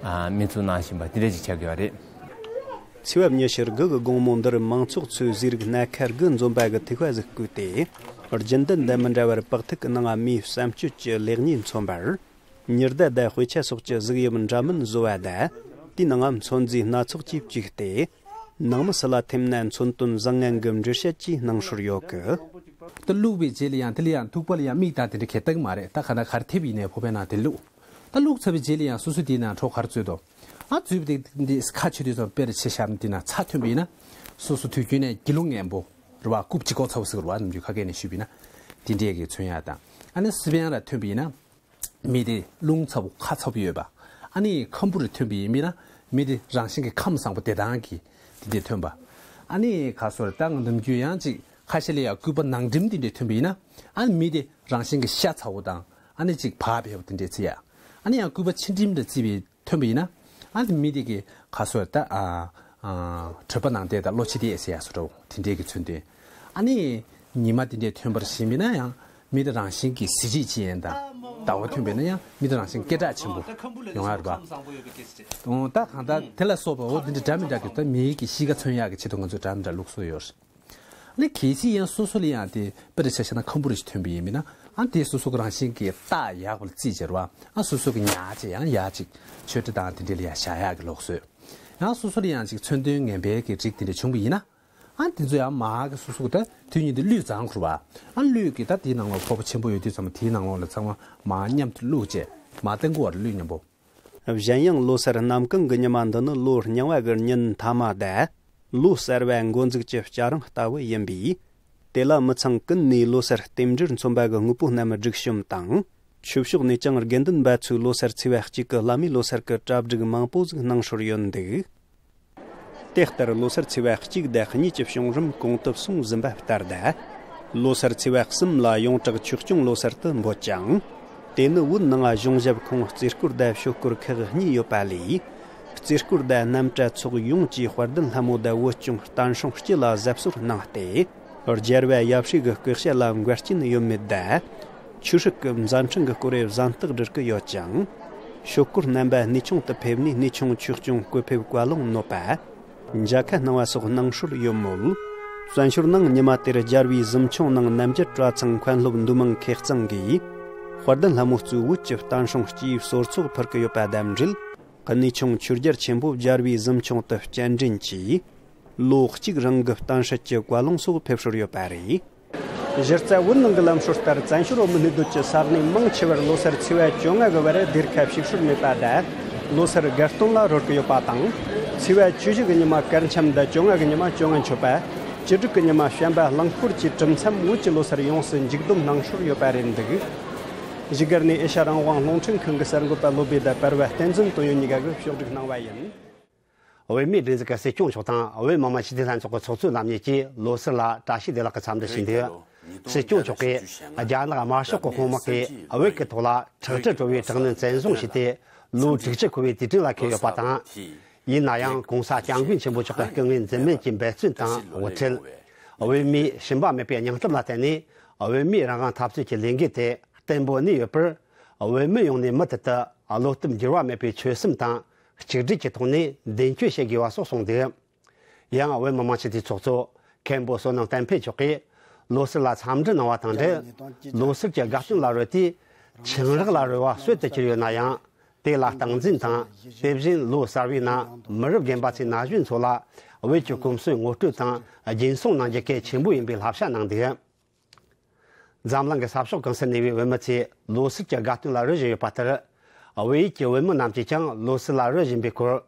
ཨ་སྨིན་ཚུགས་གནང་བཞིན་པ་དེ་འདྲ་ཅིག་ཆགས་ཀྱི་ཡོད་རེད། ཚེས་པ་ཉི་ཤུ་དགུ་གི་དགོང་མོ་འདིར་མང་ཚོགས་ཚོས་ཟས་རིགས་སྣ་ཁ་དགུ་འཛོམས་པ་གི་ཐིགས་པ་ཟིག་བསྐོལ་ཏེ། རྒྱུན་ལྡན་དང་མི་འདྲ་བར་པགས་ཐིག་གི་ནང་མིའི་བསམ་སྤྱོད་ཀྱི་ལེགས་ཉེས་མཚོན་པར། ཉི་ཟླ་དང་དཔེ་ཆ་སོགས་ཀྱི་གཟུགས་དབྱིབས་འདྲ་མིན་བཟོ་བ་དང་། དེའི་ནང་མཚོན་རྫས་སྣ་ཚོགས་ཀྱིས་བཅུག་སྟེ། ནང་མི་སུ་ལ་ཐིམ་ན་མཚོན་དོན་བཟང་ངན་གྱི་འགྲེལ་བཤད་ཀྱི་སྣང་སྲོལ་ཡོད་གི། དེ་བླུགས་པའི་རྗེས་ལ་ཡང་དེ་ལ་ཡང་ཐུག་པ་ལ་ཡང་མིག་དང་དེ་འདྲ་གས་ལྟ་གི་མ་རེད། ད་ག་ན་གར་ཐེབས་ཡིན་ནའི་ཕོར་པའི་ནང་དེ་བླུགས། ད་བླུགས་ཚར་བའི་རྗེས་ལ་ཡང་སོ་སོ་དེའི་ནང་ཁྲོ་གར་བཙོས་དོ། ཨ་བཙོས་པ་དེ་འདི་ཁ་ཆུ་དེ་ཚོ་དཔེར་ཆ་བཞག་ན་དེ་ནང་ཚྭ་ཐོན་པ་ཡིན་ན། སོ་སོ་དུས་རྒྱུན་ནས་སྒྱིད་ལུག་ངན་པོ་རེད་བ། རྐུབ་ལྕི་གོག་ཚ་པོ་ཟེར་གི་རེད་བ། ནམ་རྒྱུན་ཁ་སྐད་ནས་ཞུས་པ་ཡིན་ན། དེ་འདྲས་ཀྱི་མཚོན་ཡག་དང་། ཨ་ནི་སི་པན་ར་ཐོན་པ་ཡིན་ན། མི་དེ་རླུང་ཚ་པོ་ཁ་ཚ་པོ་ཡོད་པ། ཨ་ནི་ཁམ་བུ་ར་ཐོན་པ་ཡིན་ན། མི་དེ་རང་བཞིན་གྱི་ཁམས་བཟང་པོ་བདེ་ཐང་གི་དེ་འདྲས་ཐོན་པ། ཨ་ནི་ག་སོ་རེད། ད་ང་ནམ་རྒྱུན་ཡང་ཅིག་ཁ་ཤས་ལ་ཡང་སྐུད་པ་ནང་འགྲིམ་དེ་འདྲས་ཐོན་པ་ཡིན་ན། ཨ་ནི་མི་དེ་རང་བཞིན་གྱི་ཤ་ཚ་པོ་དང་། ཨ་ནི་ཅིག་བག་ཕེབས་པོ་དེ་འདྲས་བརྩི་ཡ། ཨ་ནི་ཡང་སྐུད་པ་ཕྱི་འགྲིམ་ར་བརྩི་བའི་ཐོན་པ་ཡིན་ན། ཨ་ནི་མི་དེ་གི་ག་སོ་ད་ཨ་ཨ་གྲོད་པ་ནང་བལྟས་ད་གློ་ཕྱི་བལྟས་ཟེར་ཡ་སོ་འདྲ་བོ་དེ་འདྲས་ཀྱི་མཚོན་དོན། ཨ་ནི་ཉི་མ་དེ་འདྲས་ཐོན་པར་བཞིན་པ་ཡིན་ན་ཡང་མི་དེ་རང་བཞིན་གྱི་གཟི་བརྗིད་ཅན་དང་ ཟླ་བ་ཐོན་པས་ན་ཡང་མི་དང་རང་བཞིན་སྐད་གྲགས་ཆེན་པོ་ཡོང་ཡ་རེད་པ། ད་གང་ལྟར་དེ་ལ་སོགས་པ་འོ་དེ་འདྲ་འདྲ་མི་འདྲ་གི་ད་མིའི་གི་གཤིས་ཀ་མཚོན་ཡག་གི་ཆེད་དུ་ང་ཚོས་འདྲ་མི་འདྲ་བླུགས་སྲོལ་ཡོད་རེད། ཨ་ནི་གལ་སྲིད་ཡང་སོ་སོ་ལ་ཡང་དེ་དཔེར་ཆ་བཞག་ན་ཁམ་བུ་རེ་ཞིག་ཐོན་པ་ཡིན་མིན་ན་ཨ་དེ་སོ་སོ་གི་རང་བཞིན་གྱི་རྟགས་ཡག་པ་ལ་རྩིས་བྱེད་རོགས་ཨ་སོ་སོ་གི་ཉག་ཅིག་ཡང་ཡག་ཅིག་མཆོད་ཁྲི་དང་དེ་འདྲ་ལ་ཡང་བཞག་ཡག་གི་ལུགས་སྲོལ། ཡང་སོ་སོ་ལ་ཡང་ཅིག་མཚོན་དོན་ངན་པའི་གི་རིགས་དེ་འདྲ་བྱུང་པ་ཡིན་ན། ཨ་དེ་ཚོ་ཡང་མ་གི་སོ་སོ་གི་ད་དུས་ཉིད་དུ་གླུད་བརྫངས་ཁུར་བ། ཨ་གླུད་ཀྱི་ད་དེའི་ནང་ལོགས་ཕོར་པ་ཆེན་པོ་ཡོད་དུས་ཙམ་དེའི་ནང་ལོགས་ལ་ཚང་མ་མ་མཉམ་དུ་བླུགས་བྱས་མ་ཏན་གོ་བར་གླུད་མཉམ་པོ། གཞན་ཡང་ལོ་སར་གནམ་གང་གི་ཉི་མ་འདི་ནི་ལོ་རྙིང་བ་གི་ཉིན་མཐའ་མ་དང་། ལོ་གསར་བའི་འགོ་འཛུགས་ཀྱི་སྐྱ་རེངས་ལྟ་བུ་ཡིན་པས། དེ་ལ་མི་ཚང་ཀུན་ནས་ལོ་སར་རྟེན་འབྲེལ་མཚོན་པ་གི་དངོས་པོ་རྣམས་སྒྲིག་གཤོམ་དང་། ཆོས་ཕྱོགས་ནས་ཀྱང་དགེ་འདུན་པ་ཚོས་ལོ་སར་ཚེས་པ་གཅིག་གི་བླ་མའི་ལོ་སར་གྱི་གྲ་སྒྲིག་མང་པོ་ཟིག་གནང་སྲོལ་ཡོད་འདུག་དེ་ལྟར་ལོ་སར་ཚེས་པ་གཅིག་དང་གཉིས་ཀྱི་བྱུང་རིམ་གོང་དུ་སོང་ཟིན་པ་ལྟར་ད། ལོ་སར་ཚེས་པ་གསུམ་ལ་ཡོངས་གྲགས་ཆོས་སྐྱོང་ལོ་སར་དུ་འབོད་ཅིང་། དེ་ནི་བོད་ནང་གཞུང་ཞབས་ཁོངས་རྩེ་སྐོར་དང་ཤོ་སྐོར་ཁག་གཉིས་ཡོད་པ་ལས། རྩེ་སྐོར་དང་རྣམ་གྲྭ་ཚོགས་ཡོངས་ཀྱིས་དཔལ་ལྡན་ལྷ་མོ་དང་བོད་སྐྱོང་བསྟན་སྲུང་སྤྱི་ལ་གཟབ་གསོལ་གནང་སྟེ། རྒྱལ་བ་ཡབ་སྲས་ཀྱི་སྐུ་ཞབས་ལ་འགལ་རྐྱེན་ཡོད་མེད་དང་། ཆོས་སྲིད་ཀྱི་མཛའ་འཕྲིན་གྱི་སྐོར་བའི་གཟེངས་རྟགས་སྒྲིལ་གྱི་ཡོད་ཅིང་། ཤོ་སྐོར་རྣམ་པ་གནས་ཆུང་དུ་ཕེབས་ནས་གནས་ཆུང་ཆོས་སྐྱོང་སྐུ་ཕེབས་བཀའ་ལུང་ནོད་པ། མཇལ་ཁ་གནང་བ་སོགས་གནང་སྲོལ་ཡོད་མོད། བཙན་བྱོལ་ནང་ཉི་མ་དེར་རྒྱལ་བའི་གཟིམ་ཆུང་ནང་རྣམ་རྒྱལ་གྲྭ་ཚང་མཁན་སློབ་འདུས་མང་ཁེ་གཙང་གིས། དཔལ་ལྡན་ལྷ་མོ་གཙོས་བོད་ཀྱི་བསྟན་སྲུང་སྤྱིའི་གསོལ་ཚོགས་ཕུལ་གྱི་ཡོད་པ་དང་འབྲེལ། གནས་ཆུང་ཆོས་རྒྱལ་ཆེན་པོ་རྒྱལ་བའི་གཟིམ་ཆུང་དུ་སྤྱན་འདྲེན་གྱིས། ལོ་གཅིག་རིང་གི་གཏམ་བཤད་ཀྱི་བཀའ་ལུང་སོགས་ཕེབས་སྲོལ་ཡོད་པ་རེད། གཞི་རྩ་བོད་ནང་གི་ལམ་སྲོལ་ལྟར་བཙན་བྱོལ་བོད་མི་གནས་སྡོད་ཀྱི་ས་གནས་མང་ཆེ་བར་ལོ་སར་ཚེས་པ་བཅོ་ལྔ་གི་བར་སྡེར་ཁ་ཕྱུགས་སྲོལ་མེད་པ་དང་། ལོ་སར་དགའ་སྟོན་ལ་རོལ་གྱི་ཡོད་པ་དང་། ཚེས་པ་བཅུ་བཞི་གི་ཉི་མ་གར་འཆམ་དང་བཅོ་ལྔ་གི་ཉི་མ་བཅོ་ལྔ་མཆོད་པ། བཅུ་དྲུག་གི་ཉི་མ་བྱམས་པ་གླིང་སྐོར་བཅས་གྲུབ་མཚམས་བོད་ཀྱི་ལོ་སར་ཡོངས་སུ་མཇུག་བསྡོམས་གནང་སྲོལ་ཡོད་པ་རེད་འདུག་བཞུགས་སྒར་ནས་ཨེ་ཤ་རང་དབང་རླུང་འཕྲིན་ཁང་གི་གསར་འགོད་པ་བློ་བྷེ་དང་པར་བ་བསྟན་འཛིན་དོན་ཡོད་གཉིས་ཀ་གིས་ཕྱོགས་བསྒྲིགས་གནང་བ་ཡིན། བོད་མིའི་སྒྲིག་འཛུགས་ཀྱི་སྲིད་སྐྱོང་མཆོག་དང་བོད་མི་མང་སྤྱི་འཐུས་ལྷན་ཚོགས་ཀྱི་ཚོགས་གཙོ་རྣམ་གཉིས་ཀྱིས་ལོ་སར་ལ་བཀྲ་ཤིས་བདེ་ལེགས་ཀྱི་འཚམས་འདྲི་ཞུས་འདུག་སྲིད་སྐྱོང་མཆོག་གིས་རྒྱ་ནག་དམར་ཤོག་གི་དཔུང་དམག་གིས་བོད་ཀྱི་ཐོག་ལ་ཁྲག་དྲི་བྲོ་བའི་དྲག་གནོན་བཙན་བཟུང་བྱས་ཏེ་ལོ་དྲུག་ཅུ་འཁོར་བའི་དུས་དྲན་ལ་འཁེལ་ཡོད་པ་དང་། ཡིན་ན་ཡང་༸གོང་ས་༸སྐྱབས་མགོན་ཆེན་པོ་མཆོག་གི་སྐུ་ངལ་འཛེམས་མེད་ཀྱི་འབད་བརྩོན་དང་དབུ་ཁྲིད། བོད་མིའི་ཞུམ་པ་མེད་པའི་སྙིང་སྟོབས་ལ་བརྟེན་ནས་བོད་མིའི་རང་དབང་འཐབ་རྩོད་ཀྱི་ལས་འགུལ་དེ་བརྟན་པོ་གནས་ཡོད་པར། བོད་མི་ཡོངས་ནས་མུ་མཐུད་དུ་བློ་སྟོབས་འགྱུར་བ་མེད་པའི་ཆོད་སེམས་དང་གཅིག་སྒྲིལ་གྱི་ཐོག་ནས་མདུན་སྐྱོད་བྱེད་དགོས་པ་སོགས་གསུངས་འདུག་ཡང་བོད་མི་མང་སྤྱི་འཐུས་ཚོགས་གཙོ་མཁན་པོ་བསོད་ནམས་བསྟན་འཕེལ་མཆོག་གིས་ལོ་སར་ལ་འཚམས་འདྲི་གནང་བ་དང་འབྲེལ། ལོ་སར་གྱི་དགའ་སྟོན་ལ་རོལ་དུས་ཆང་རག་ལ་རོལ་བ་སྲོལ་དུ་གྱུར་ཡོད་ན་ཡང་། དེ་ལ་སྟངས་འཛིན་དང་། དེ་བཞིན་ལོ་གསར་བའི་ནང་མི་རབས་རྒན་པ་ཚོས་ན་གཞོན་ཚོ་ལ་བོད་ཀྱི་གོམས་སྲོལ་ངོ་སྤྲོད་དང་རྒྱུན་སྲུང་གནང་རྒྱུ་གལ་ཆེན་པོ་ཡིན་པའི་བསླབ་བྱ་གནང་འདུག་འཛམ་གླིང་གི་ས་ཕྱོགས་གང་སར་གནས་པའི་བོད་མི་ཚོས་ལོ་སར་གྱི་དགའ་སྟོན་ལ་རོལ་བཞིན་ཡོད་པ་ལྟར། བལ་ཡུལ་གྱི་བོད་མི་རྣམས་ཀྱིས་ཀྱང་ལོ་སར་ལ་རོལ་བཞིན་པའི་སྐོར།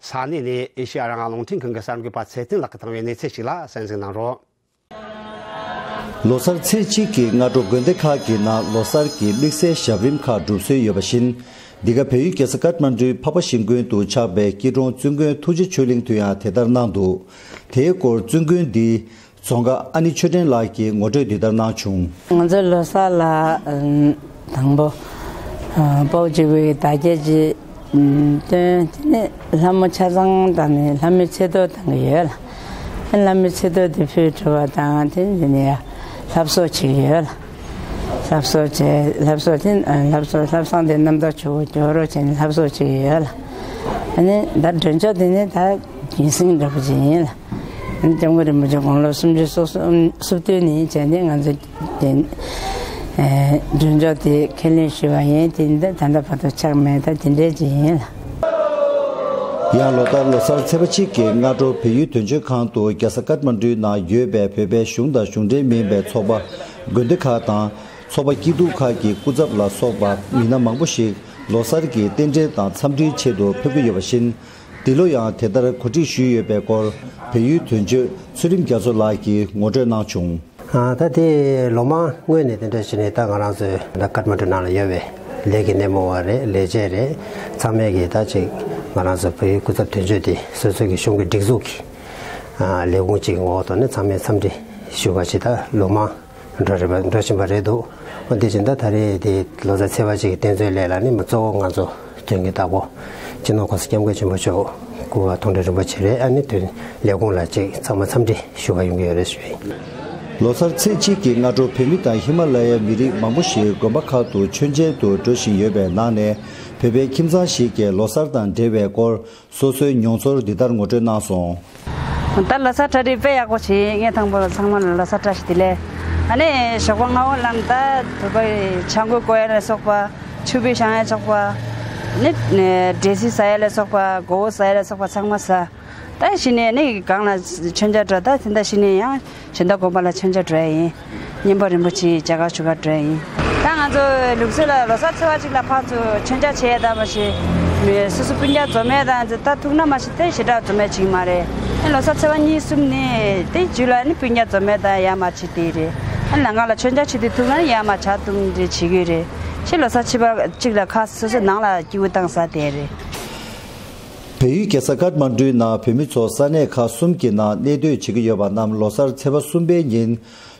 ས་གནས་ནས་ཨེ་ཤེ་ཡ་རང་དབང་རླུང་འཕྲིན་ཁང་གི་གསར་འགོད་པ་ཚེ་བརྟན་ལགས་ཀྱིས་བཏང་བའི་གནས་ཚུལ་ཞིག་ལ་གསན་གཟིགས་གནང་རོགས། ལོ་སར་ཚེས་གཅིག་གི་སྔ་དྲོ་དགོན་སྡེ་ཁག་གི་ནང་ལོ་སར་གྱི་དམིགས་བསལ་ཞབས་རིམ་ཁག་སྒྲུབ་སྲོལ་ཡོད་པ་བཞིན། འདི་ག་བལ་ཡུལ་རྒྱལ་ས་ཀཏ་མན་ཌུའི་འཕགས་པ་ཤིང་ཀུན་དུ་ཆགས་པའི་སྐྱིད་གྲོང་བཙུན་དགོན་ཐུགས་རྗེ་ཆོས་གླིང་དུ་ཡང་དེ་ལྟར་གནང་འདུག་དེའི་སྐོར་བཙུན་དགོན་འདིའི་རྫོང་དགའ་ཨ་ནི་ཆོས་སྒྲོན་ལགས་ཀྱིས་ངོ་སྤྲོད་འདི་ལྟར་གནང་བྱུང་། ང་ཚོའི་ལོ་གསར་ལ་དང་པོ་སྤོག་གཅིག་པུའི་བདག་རྒྱ་ཅིག་སྟོན། དེ་ནས་ལྷ་མོ་ཆ་ཚང་དང་ནི་ལྷ་མོའི་ཚེ་ཐོ་བཏང་གི་ཡོད་ལ། ལྷ་མོའི་ཚེ་ཐོ་དེ་ཕུལ་གྲུབ་པ་དང་དེ་ནས་ལྷ་བསངས་བྱེད་ཀྱི་ཡོད་ལ། ལྷ་བསངས་བྱས། ལྷ་བསངས་དེ་ལྷ་བསངས་ལྷ་བསངས་དེ་རྣམ་དག་ཆུ་བོ་སྐྱོར་རོགས་བྱས་ནས་ལྷ་བསངས་བྱེད་ཀྱི་ཡོད་ལ། ཨ་ནི་ད་མགྲོན་ཆོག་དེ་ནི་ད་རྒྱུན་སྲིང་འདྲ་པོ་ཅིག་ཡིན་ལ། ཨ་ནི་སྐྱབས་མགོན་རིན་པོ་ཆེ་དགུང་ལོ་སུམ་ཅུ་སོ་གསུམ་སུམ་བདུན་ནས་བྱས་ནས་ང་ཚོ་དེ་མགྲོན་ཆོག་དེ་ཁས་ལེན་ཞུས་པ་ཡིན། དེ་ད་ད་ལྟ་བར་དུ་ཆག་མེད། ད་དེ་འདྲའི་ཅིག་ཡིན་ལ། ཡང་ལོ་ལྟར་ལོ་གསར་ཚེས་པ་གཅིག་གི་སྔ་དྲོ་བལ་ཡུལ་དོན་གཅོད་ཁང་དུ་རྒྱལ་ས་ཀཏ་མན་ཌུའི་ནང་ཡོད་པའི་བོད་པའི་གཞུང་དང་གཞུང་འབྲེལ་མིན་པའི་ཚོགས་པ། དགོན་སྡེ་ཁག་དང་། ཚོགས་པ་སྐྱིད་སྡུག་ཁག་གི་སྐུ་ཚབ་ལ་སོགས་པ་མི་སྣ་མང་པོ་ཞིག་ལོ་གསར་གྱི་རྟེན་འབྲེལ་དང་འཚམས་འདྲིའི་ཆེད་དུ་ཕེབས་ཀྱི་ཡོད་པ་བཞིན། འདི་ལོ་ཡང་དེ་ལྟར་གོ་སྒྲིག་ཞུས་ཡོད་པའི་སྐོར་བལ་ཡུལ་དོན་གཅོད་ཚུལ་ཁྲིམས་རྒྱ་མཚོ་ལགས་ཀྱིས་ངོ་སྤྲོད་གནང་བྱུང་། ཨ། ད་དེ་ལོ་མང་སྔོན་ནས་དེ་འདྲ་བྱས་ནས་ད་ང་རང་ཚོའི་ད་ཀཏ་མན་ཌུ་ནང་ལ་ཡོད་པའི་ལས་ཀྱི་སྣེ་མོ་བ་རེད། ལས་བྱེད་རེད། ཚང་མས་ཀྱིས་ད་ཅིག་ང་རང་ཚོ་བལ་ཡུལ་སྐུ་ཚབ་དོན་གཅོད་དེ་སོ་སོའི་གི་གཞུང་གི་སྒྲིག་འཛུགས་ཀྱི་ཨ་ལས་ཁུངས་གཅིག་གི་འོག་ཏུ་ནས་ཚང་མས་འཚམས་འདྲི་ཞུ་བ་ཞིག་ད་ལོ་མང་འགྲོ་རེད་པ། འགྲོ་བཞིན་པ་རེད་འདུག་འོ་དེ་བཞིན་ད་ད་རེས་དེ་ལོ་གསར་ཚེས་པ་གཅིག་གི་རྟེན་གཙོའི་ལས་ལ་ནི་མི་གཙོ་བོ་ང་ཚོ་དོན་གྱི་བདག་པོ་སྤྱི་ནོར་༸གོང་ས་༸སྐྱབས་མགོན་ཆེན་པོ་མཆོག་སྐུ་པར་མཐོང་གྲོལ་རིན་པོ་ཆེ་རེད། ཨ་ནི་དོན་ལས་ཁུངས་ལ་ཅིག་ཚང་མ་འཚམས་འདྲི་ཞུ་བར་ཡོང་གི་ཡོད་རེད་ཞུ་ཡིན། ལོ་གསར་ཚེས་གཅིག་གི་སྔ་དྲོ་བོད་མི་དང་ཧི་མ་ལ་ཡའི་མི་རིགས་མང་པོ་ཞིག་དགོན་པ་ཁག་ཏུ་མཆོད་མཇལ་དུ་འགྲོ་བཞིན་ཡོད་པའི་ནང་ནས། བོད་པའི་ཁྱིམ་ཚང་ཞིག་གིས་ལོ་གསར་དང་འབྲེལ་བའི་སྐོར་སོ་སོའི་མྱོང་ཚོར་འདི་ལྟར་ངོ་སྤྲོད་གནང་སོང་། ད་ལོ་གསར་གྲ་སྒྲིག་དཔེ་ཡག་པོ་བྱས། ངས་དང་པོ་ཚང་མ་ལ་ལོ་གསར་བཀྲ་ཤིས་བདེ་ལེགས། ཨ་ནི་ཞོགས་པ་སྔ་པོ་ལངས། ད་བོད་པའི་ཆས་གོས་བགོ་ཡ་ལ་སོགས་པ། ཕྱུ་པའི་བཤང་ཡ་ཆོག་པ། ནི་འབྲས་སིལ་ཟ་ཡ་ལ་སོགས་པ། མགོ་བོ་ཟ་ཡ་ལ་སོགས་པ་ཚང་མ་ཟ། ད་གཞི་ནས་ནི་གང་ལ་མཆོད་མཇལ་འགྲོ། ད་དེ་འདྲ་གཞི་ནས་ཡང་གཞན་དག་དགོན་པ་ལ་མཆོད་མཇལ་འགྲོ་ཡ་ཡིན། སྙིང་པོ་རིན་པོ་ཆེའི་མཇལ་ཁ་ཞུ་ག་འགྲོ་ཡ་ཡིན། ད་ང་ཚོ་ལུགས་སྲོལ་ལ་ལོ་གསར་ཚེས་པ་གཅིག་ལ་ཕར་ཚུར་མཆོད་མཇལ་བྱེད་ཡ་ད་མ་གཞི། མི་སོ་སོ་སྤུན་ཀྱག་འཛོམས་ཡ་ད་ཚོ་ད་ཐུག་ན་མ་གཞི་དེ་ཞེ་དྲག་འཛོམས་ཡ་བྱེད་ཀྱི་མ་རེད། ཨ་ལོ་གསར་ཚེས་པ་གཉིས་གསུམ་ནི་དེ་རྒྱུད་ལ་ནི་སྤུན་ཀྱག་འཛོམས་ཡ་ད་ཡ་མ་བྱེད་དེ་རེད། ཨ་ལམ་ཁ་ལ་མཆོད་མཇལ་བྱེད་དུས་ཐུག་ན་ཡ་མ་ཇ་བཏུང་རེ་བྱེད་ཀྱི་རེད། ཕྱི་ལོ་གསར་ཚེས་པ་གཅིག་ལ་ཁ་སོ་སོའི་ནང་ལ་སྐྱིད་པོ་བཏང་ས་དེ་རེད། བལ་ཡུལ་རྒྱལ་ས་ཀཏ་མན་ཌུའི་ནང་བོད་མི་ཚོ་ས་གནས་ཁག་གསུམ་གྱི་ནང་གནས་སྡོད་བྱེད་ཀྱི་ཡོད་པ་རྣམས་ལོ་གསར་ཚེས་པ་གསུམ་པའི་ཉིན་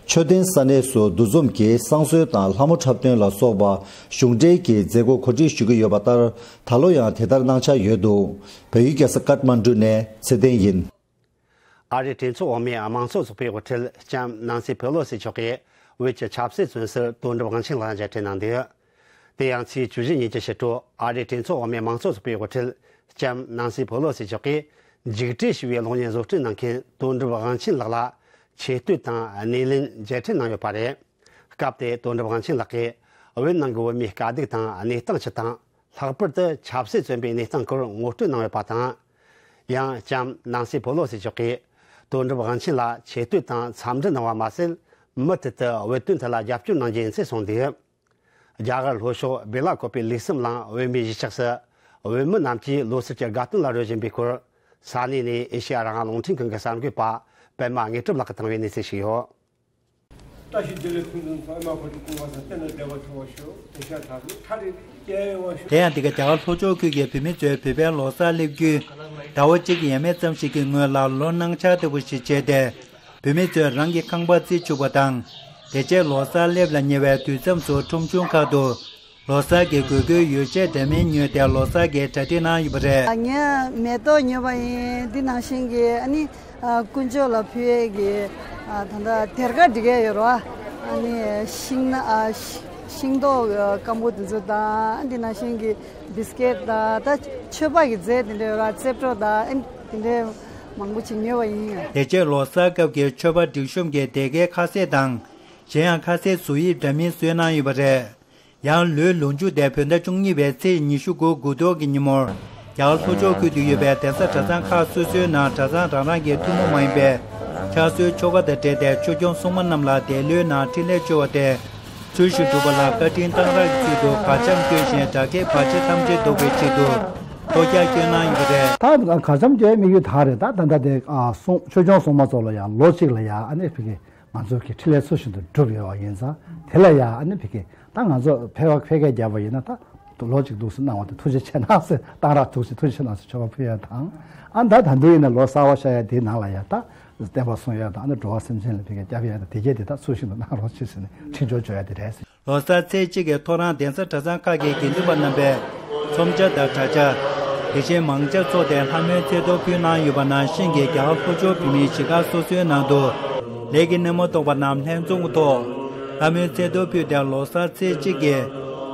མཆོད་རྟེན་ས་གནས་སུ་འདུ་འཛོམས་ཀྱིས་བསང་གསོལ་དང་ལྷ་མོ་འཁྲབ་སྟོན་ལ་སོགས་པ་གཞུང་འབྲེལ་གྱི་མཛད་སྒོ་གོ་སྒྲིག་ཞུ་གི་ཡོད་པ་ལྟར། ད་ལོ་ཡང་དེ་ལྟར་གནང་འཆར་ཡོད་འདུག་བལ་ཡུལ་རྒྱལ་ས་ཀཏ་མན་ཌུ་ནས་ཚེ་བརྟན་ཡིན། ཨ་རིའི་གྲོས་ཚོགས་འོག་མའི་དམངས་གཙོ་ཚོགས་པའི་དབུ་ཁྲིད་ལྕམ་ནན་སི་ཕེ་ལོ་སི་མཆོག་གིས་བོད་ཀྱི་ཆབ་སྲིད་བཙོན་ཟུར་དོན་གྲུབ་དབང་ཆེན་ལགས་མཇལ་འཕྲད་གནང་འདུག་དེ་ཡང་ཚེས་བཅུ་བཞི་ཉིན་གྱི་ཕྱི་དྲོ་ཨ་རིའི་གྲོས་ཚོགས་འོག་མའི་དམངས་གཙོ་ཚོགས་པའི་དབུ་ཁྲིད་ལྕམ་ནན་སི་ཕེ་ལོ་སི་མཆོག་གིས་འཇིགས་བྲལ་ཞེས་པའི་གློག་བརྙན་བཟོ་སྐྲུན་གནང་མཁན་དོན་གྲུབ་དབང་ཆེན་ལགས་ལ་ཆེ་བསྟོད་དང་སྣེ་ལེན་མཇལ་འཕྲད་གནང་ཡོད་པ་རེད། སྐབས་དེར་དོན་གྲུབ་དབང་ཆེན་ལགས་ཀྱིས་བོད་ནང་གི་བོད་མིའི་དཀའ་སྡུག་དང་གནས་སྟངས་སྤྱི་དང་། ལྷག་པར་དུ་ཆབ་སྲིད་བཙོན་པའི་གནས་སྟངས་སྐོར་ངོ་སྤྲོད་གནང་ཡོད་པ་དང་། ཡང་ལྕམ་ནན་སི་ཕེ་ལོ་སི་མཆོག་གིས་དོན་གྲུབ་དབང་ཆེན་ལ་ཆེ་བསྟོད་དང་འཚམས་འདྲི་གནང་བ་མ་ཟད། མུ་མཐུད་དུ་བོད་དོན་ཐད་ལ་རྒྱབ་སྐྱོར་གནང་རྒྱུ་ཡིན་ཚུལ་གསུངས་འདུག་རྒྱ་གར་ལྷོ་ཕྱོགས་སྦེ་ལ་ཀོ་པའི་ལུགས་གསུམ་གླིང་བོད་མིའི་གཞིས་ཆགས་སུ་བོད་མི་རྣམས་ཀྱིས་ལོ་གསར་གྱི་དགའ་སྟོན་ལ་རོལ་བཞིན་པའི་སྐོར། ས་གནས་ནས་ཨེ་ཤེ་ཡ་རང་དབང་རླུང་འཕྲིན་ཁང་གི་གསར་འགོད་པ་པད་མ་དངོས་གྲུབ་ལགས་ཀྱིས་བཏང་བའི་གནས་ཚུལ་ཞིག་ཡོད། བཀྲ་ཤིས་བདེ་ལེགས། ཕུན་སུམ་ཚོགས། ཨ་མ་བཀའ་དྲིན་སྐུ་ངོ་ས་བརྟན་དང་བདེ་བར་འཚོ་བར་ཤོག་བདེ་ཤ་དྲག་པོས་ཁྲ་རེ་རེ་སྐྱེ་བར་ཤོག་དེ་ཡང་འདི་ག་རྒྱ་གར་ལྷོ་ཕྱོགས་ཁུལ་གྱི་བོད་མི་ཚོས་བོད་པའི་ལོ་གསར་སླེབས་རྒྱུའི་ཟླ་བ་གཅིག་ཡས་མས་ཙམ་ཞིག་གི་སྔོན་ལ་ལོ་གནང་འཆར་ལྟ་བུ་ཞིག་བྱས་ཏེ། བོད་མི་ཚོས་རང་གི་ཁང་པ་རྩིག་བྱུག་པ་དང་། དེ་རྗེས་ལོ་གསར་སླེབས་ལ་ཉེ་བའི་དུས་མཚམས་སུ་ཁྲོམ་གཞུང་ཁག་ཏུ་ལོ་གསར་གྱི་དགོས་མཁོའི་ཡོ་བྱད་འདྲ་མིན་ཉོས་ཏེ་ལོ་གསར་གྱི་གྲ་སྒྲིག་གནང་ཡོད་པ་རེད། ངས་མེ་ཏོག་ཉོས་པ་ཡིན། འདི་ནང་བཞིན་གྱི་ཨ་ནི། ཨ། དཀོན་མཆོག་ལ་ཕུལ་ཡས་ཀྱི། ཨ། ད་ལྟ་སྡེར་ཁ་སྒྲིག་ཡས་ཡོད་རེད་བ། ཨ་ནི་ཤིང་ན། ཨ། ཤ། ཤིང་ཏོག་སྐམ་པོ་དེ་ཚོ་དང་། ཨ། འདི་ནང་བཞིན་གྱི་བིས་ཀེད་དང་། ད་མཆོད་པ་གི་རྫས་དེ་འདྲ་ཡོད་རེད་བ། རྩེ་བྲོ་དང་། ཨ། དེ་འདྲའི་མང་པོ་ཅིག་ཉོས་པ་ཡིན། དེ་རྗེས་ལོ་གསར་སྐབས་ཀྱི་མཆོད་པ་སྒྲིག་གཤོམ་གྱི་སྡེར་ཁའི་ཁ་ཟས་དང་། གཞན་ཡང་ཁ་ཟས་བཟོ་དབྱིབས་འདྲ་མིན་བཟོས་གནང་ཡོད་པ་རེད། ཡང་ལོའི་ལོ་མཇུག་དེ་བོད་ཟླ་བཅུ་གཉིས་པའི་ཚེས་ཉི་ཤུ་དགུ་དགུ་གཏོར་གྱི་ཉིན་མོར། རྒྱ་གར་ལྷོ་ཕྱོགས་ཁུལ་དུ་ཡོད་པའི་གདན་ས་གྲྭ་ཚང་ཁག་སོ་སོའི་ནང་གྲྭ་ཚང་རང་རང་གི་ཐུན་མོང་མ་ཡིན་པའི་ཕྱག་སྲོལ་ཆོ་ག་དང་འབྲེལ་ཏེ་ཆོས་སྐྱོང་སྲུང་མ་རྣམས་ལ་འདས་ལོའི་ནང་འཕྲིན་ལས་བཅོལ་བ་སྟེ། ཚུལ་བཞིན་སྒྲུབ་པ་ལ་བཀའ་དྲིན་གཏང་རག་གི་ཚུལ་དུ་གར་འཆམ་བསྐྱོན་ཞིང་། དགྲ་བགེགས་བར་ཆད་ཐམས་ཅད་བཟློག་པའི་ཆེད་དུ་ཐོ་རྒྱག་བསྐྱོན་གནང་ཡོད་པ་རེད། ད་གར་འཆམ་བྱེད་དམིགས་ཡུལ་ད་རེད། ད་ད་ལྟ་དེ། ཨ། སྲུང་། ཆོས་སྐྱོང་སྲུང་མ་ཚོ་ལ་ཡང་ལོ་གཅིག་ལ་ཡང་ཨ་ནི་ཕ་གི། ང་ཚོ་གི་འཕྲིན་ལས་ཚུལ་བཞིན་དུ་སྒྲུབ་ཡོད་པ་ཡིན་ཙང་། དེ་ལ་ཡང་ཨ་ནི་ཕ་གི། ད་ང་ཚོ་ཕལ་བ་ཕལ་སྐད་རྒྱབ་པ་ཡིན་ན། ད་ལོ་གཅིག་འདུག་སེ་གནང་བ་དེ་ཐུགས་རྗེ་ཆེ་གནང་ཟེར། གཏང་རག་འདུག་སེ་ཐུགས་རྗེ་ཆེ་གནང་ཟེར་མཆོད་པ་ཕུལ་ཡ་དང་། ཨ། ད་ད་དུང་ཡིན་ན་ལོ་གསར་པ་ཤར་ཡ་དེའི་ནང་ལ་ཡ། ད་བསྟན་པ་སྲུང་ཡ་དང་། ཨ་ནི་འགྲོ་བ་སེམས་ཅན་ལ་ཕ་གི་སྐྱབས་ཡ་དང་། དེ་གྱད་དེ་ད་ཚུལ་བཞིན་དུ་གནང་རོགས་བྱེད་ཟེར་ནས་འཕྲིན་བཅོལ་བཅོ་ཡ་དེ་རེད་ཟེར། ལོ་གསར་ཚེས་གཅིག་གི་ཐོ་རངས་གདན་ས་གྲྭ་ཚང་ཁག་གི་དགེ་འདུན་པ་རྣམ་པས་ཚོམས་ཇ་དང་གྲྭ་ཇ། དེ་བཞིན་མང་ཇ་འཚོགས་ཏེ་ལྷ་མོའི་ཚེ་གཏོར་ཕུལ་གནང་ཡོད་པ་ནང་བཞིན་གྱི། རྒྱ་གར་ལྷོ་ཕྱོགས་བོད་མིའི་གཞིས་ཁག་སོ་སོའི་ནང་དུ་ལས་ཀྱི་སྣེ་མོ་གཏོགས་པ་རྣམས་ལྷན་འཛོམས་ཀྱི་ཐོག་ལྷ་མོའི་ཚེ་གཏོར་ཕུལ་ཏེ། ལོ་གསར་ཚེས་གཅིག་གི་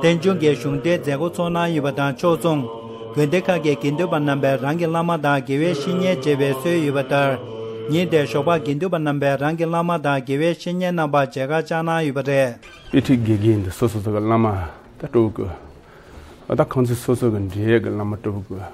རྟེན་འབྱུང་གི་གཞུང་འབྲེལ་མཛད་སྒོ་ཚོགས་གནང་ཡོད་པ་དང་ཕྱོགས་མཚུངས། དགོན་སྡེ་ཁག་གི་དགེ་འདུན་པ་རྣམ་པས་རང་གི་བླ་མ་དང་དགེ་བའི་བཤེས་གཉེན་མཇལ་བའི་སྲོལ་ཡོད་པ་ལྟར། ཉིན་དེར་ཞོགས་པར་དགེ་འདུན་པ་རྣམ་པས་རང་གི་བླ་མ་དང་དགེ་བའི་བཤེས་གཉེན་རྣམ་པར་མཇལ་ཁ་བཅར་གནང་ཡོད་པ་རེད། དཔེ་ཁྲིད་དགེ་རྒན་འདི་སོ་སོ་སོ་གི་བླ་མ་ད་སྤྲོ་བོ་དགོས། ཨ། ད་ཁང་ཚན་སོ་སོ་གི་འབྲེལ་ཡོད་ཀྱི་བླ་མ་སྤྲོ་བོ་དགོས།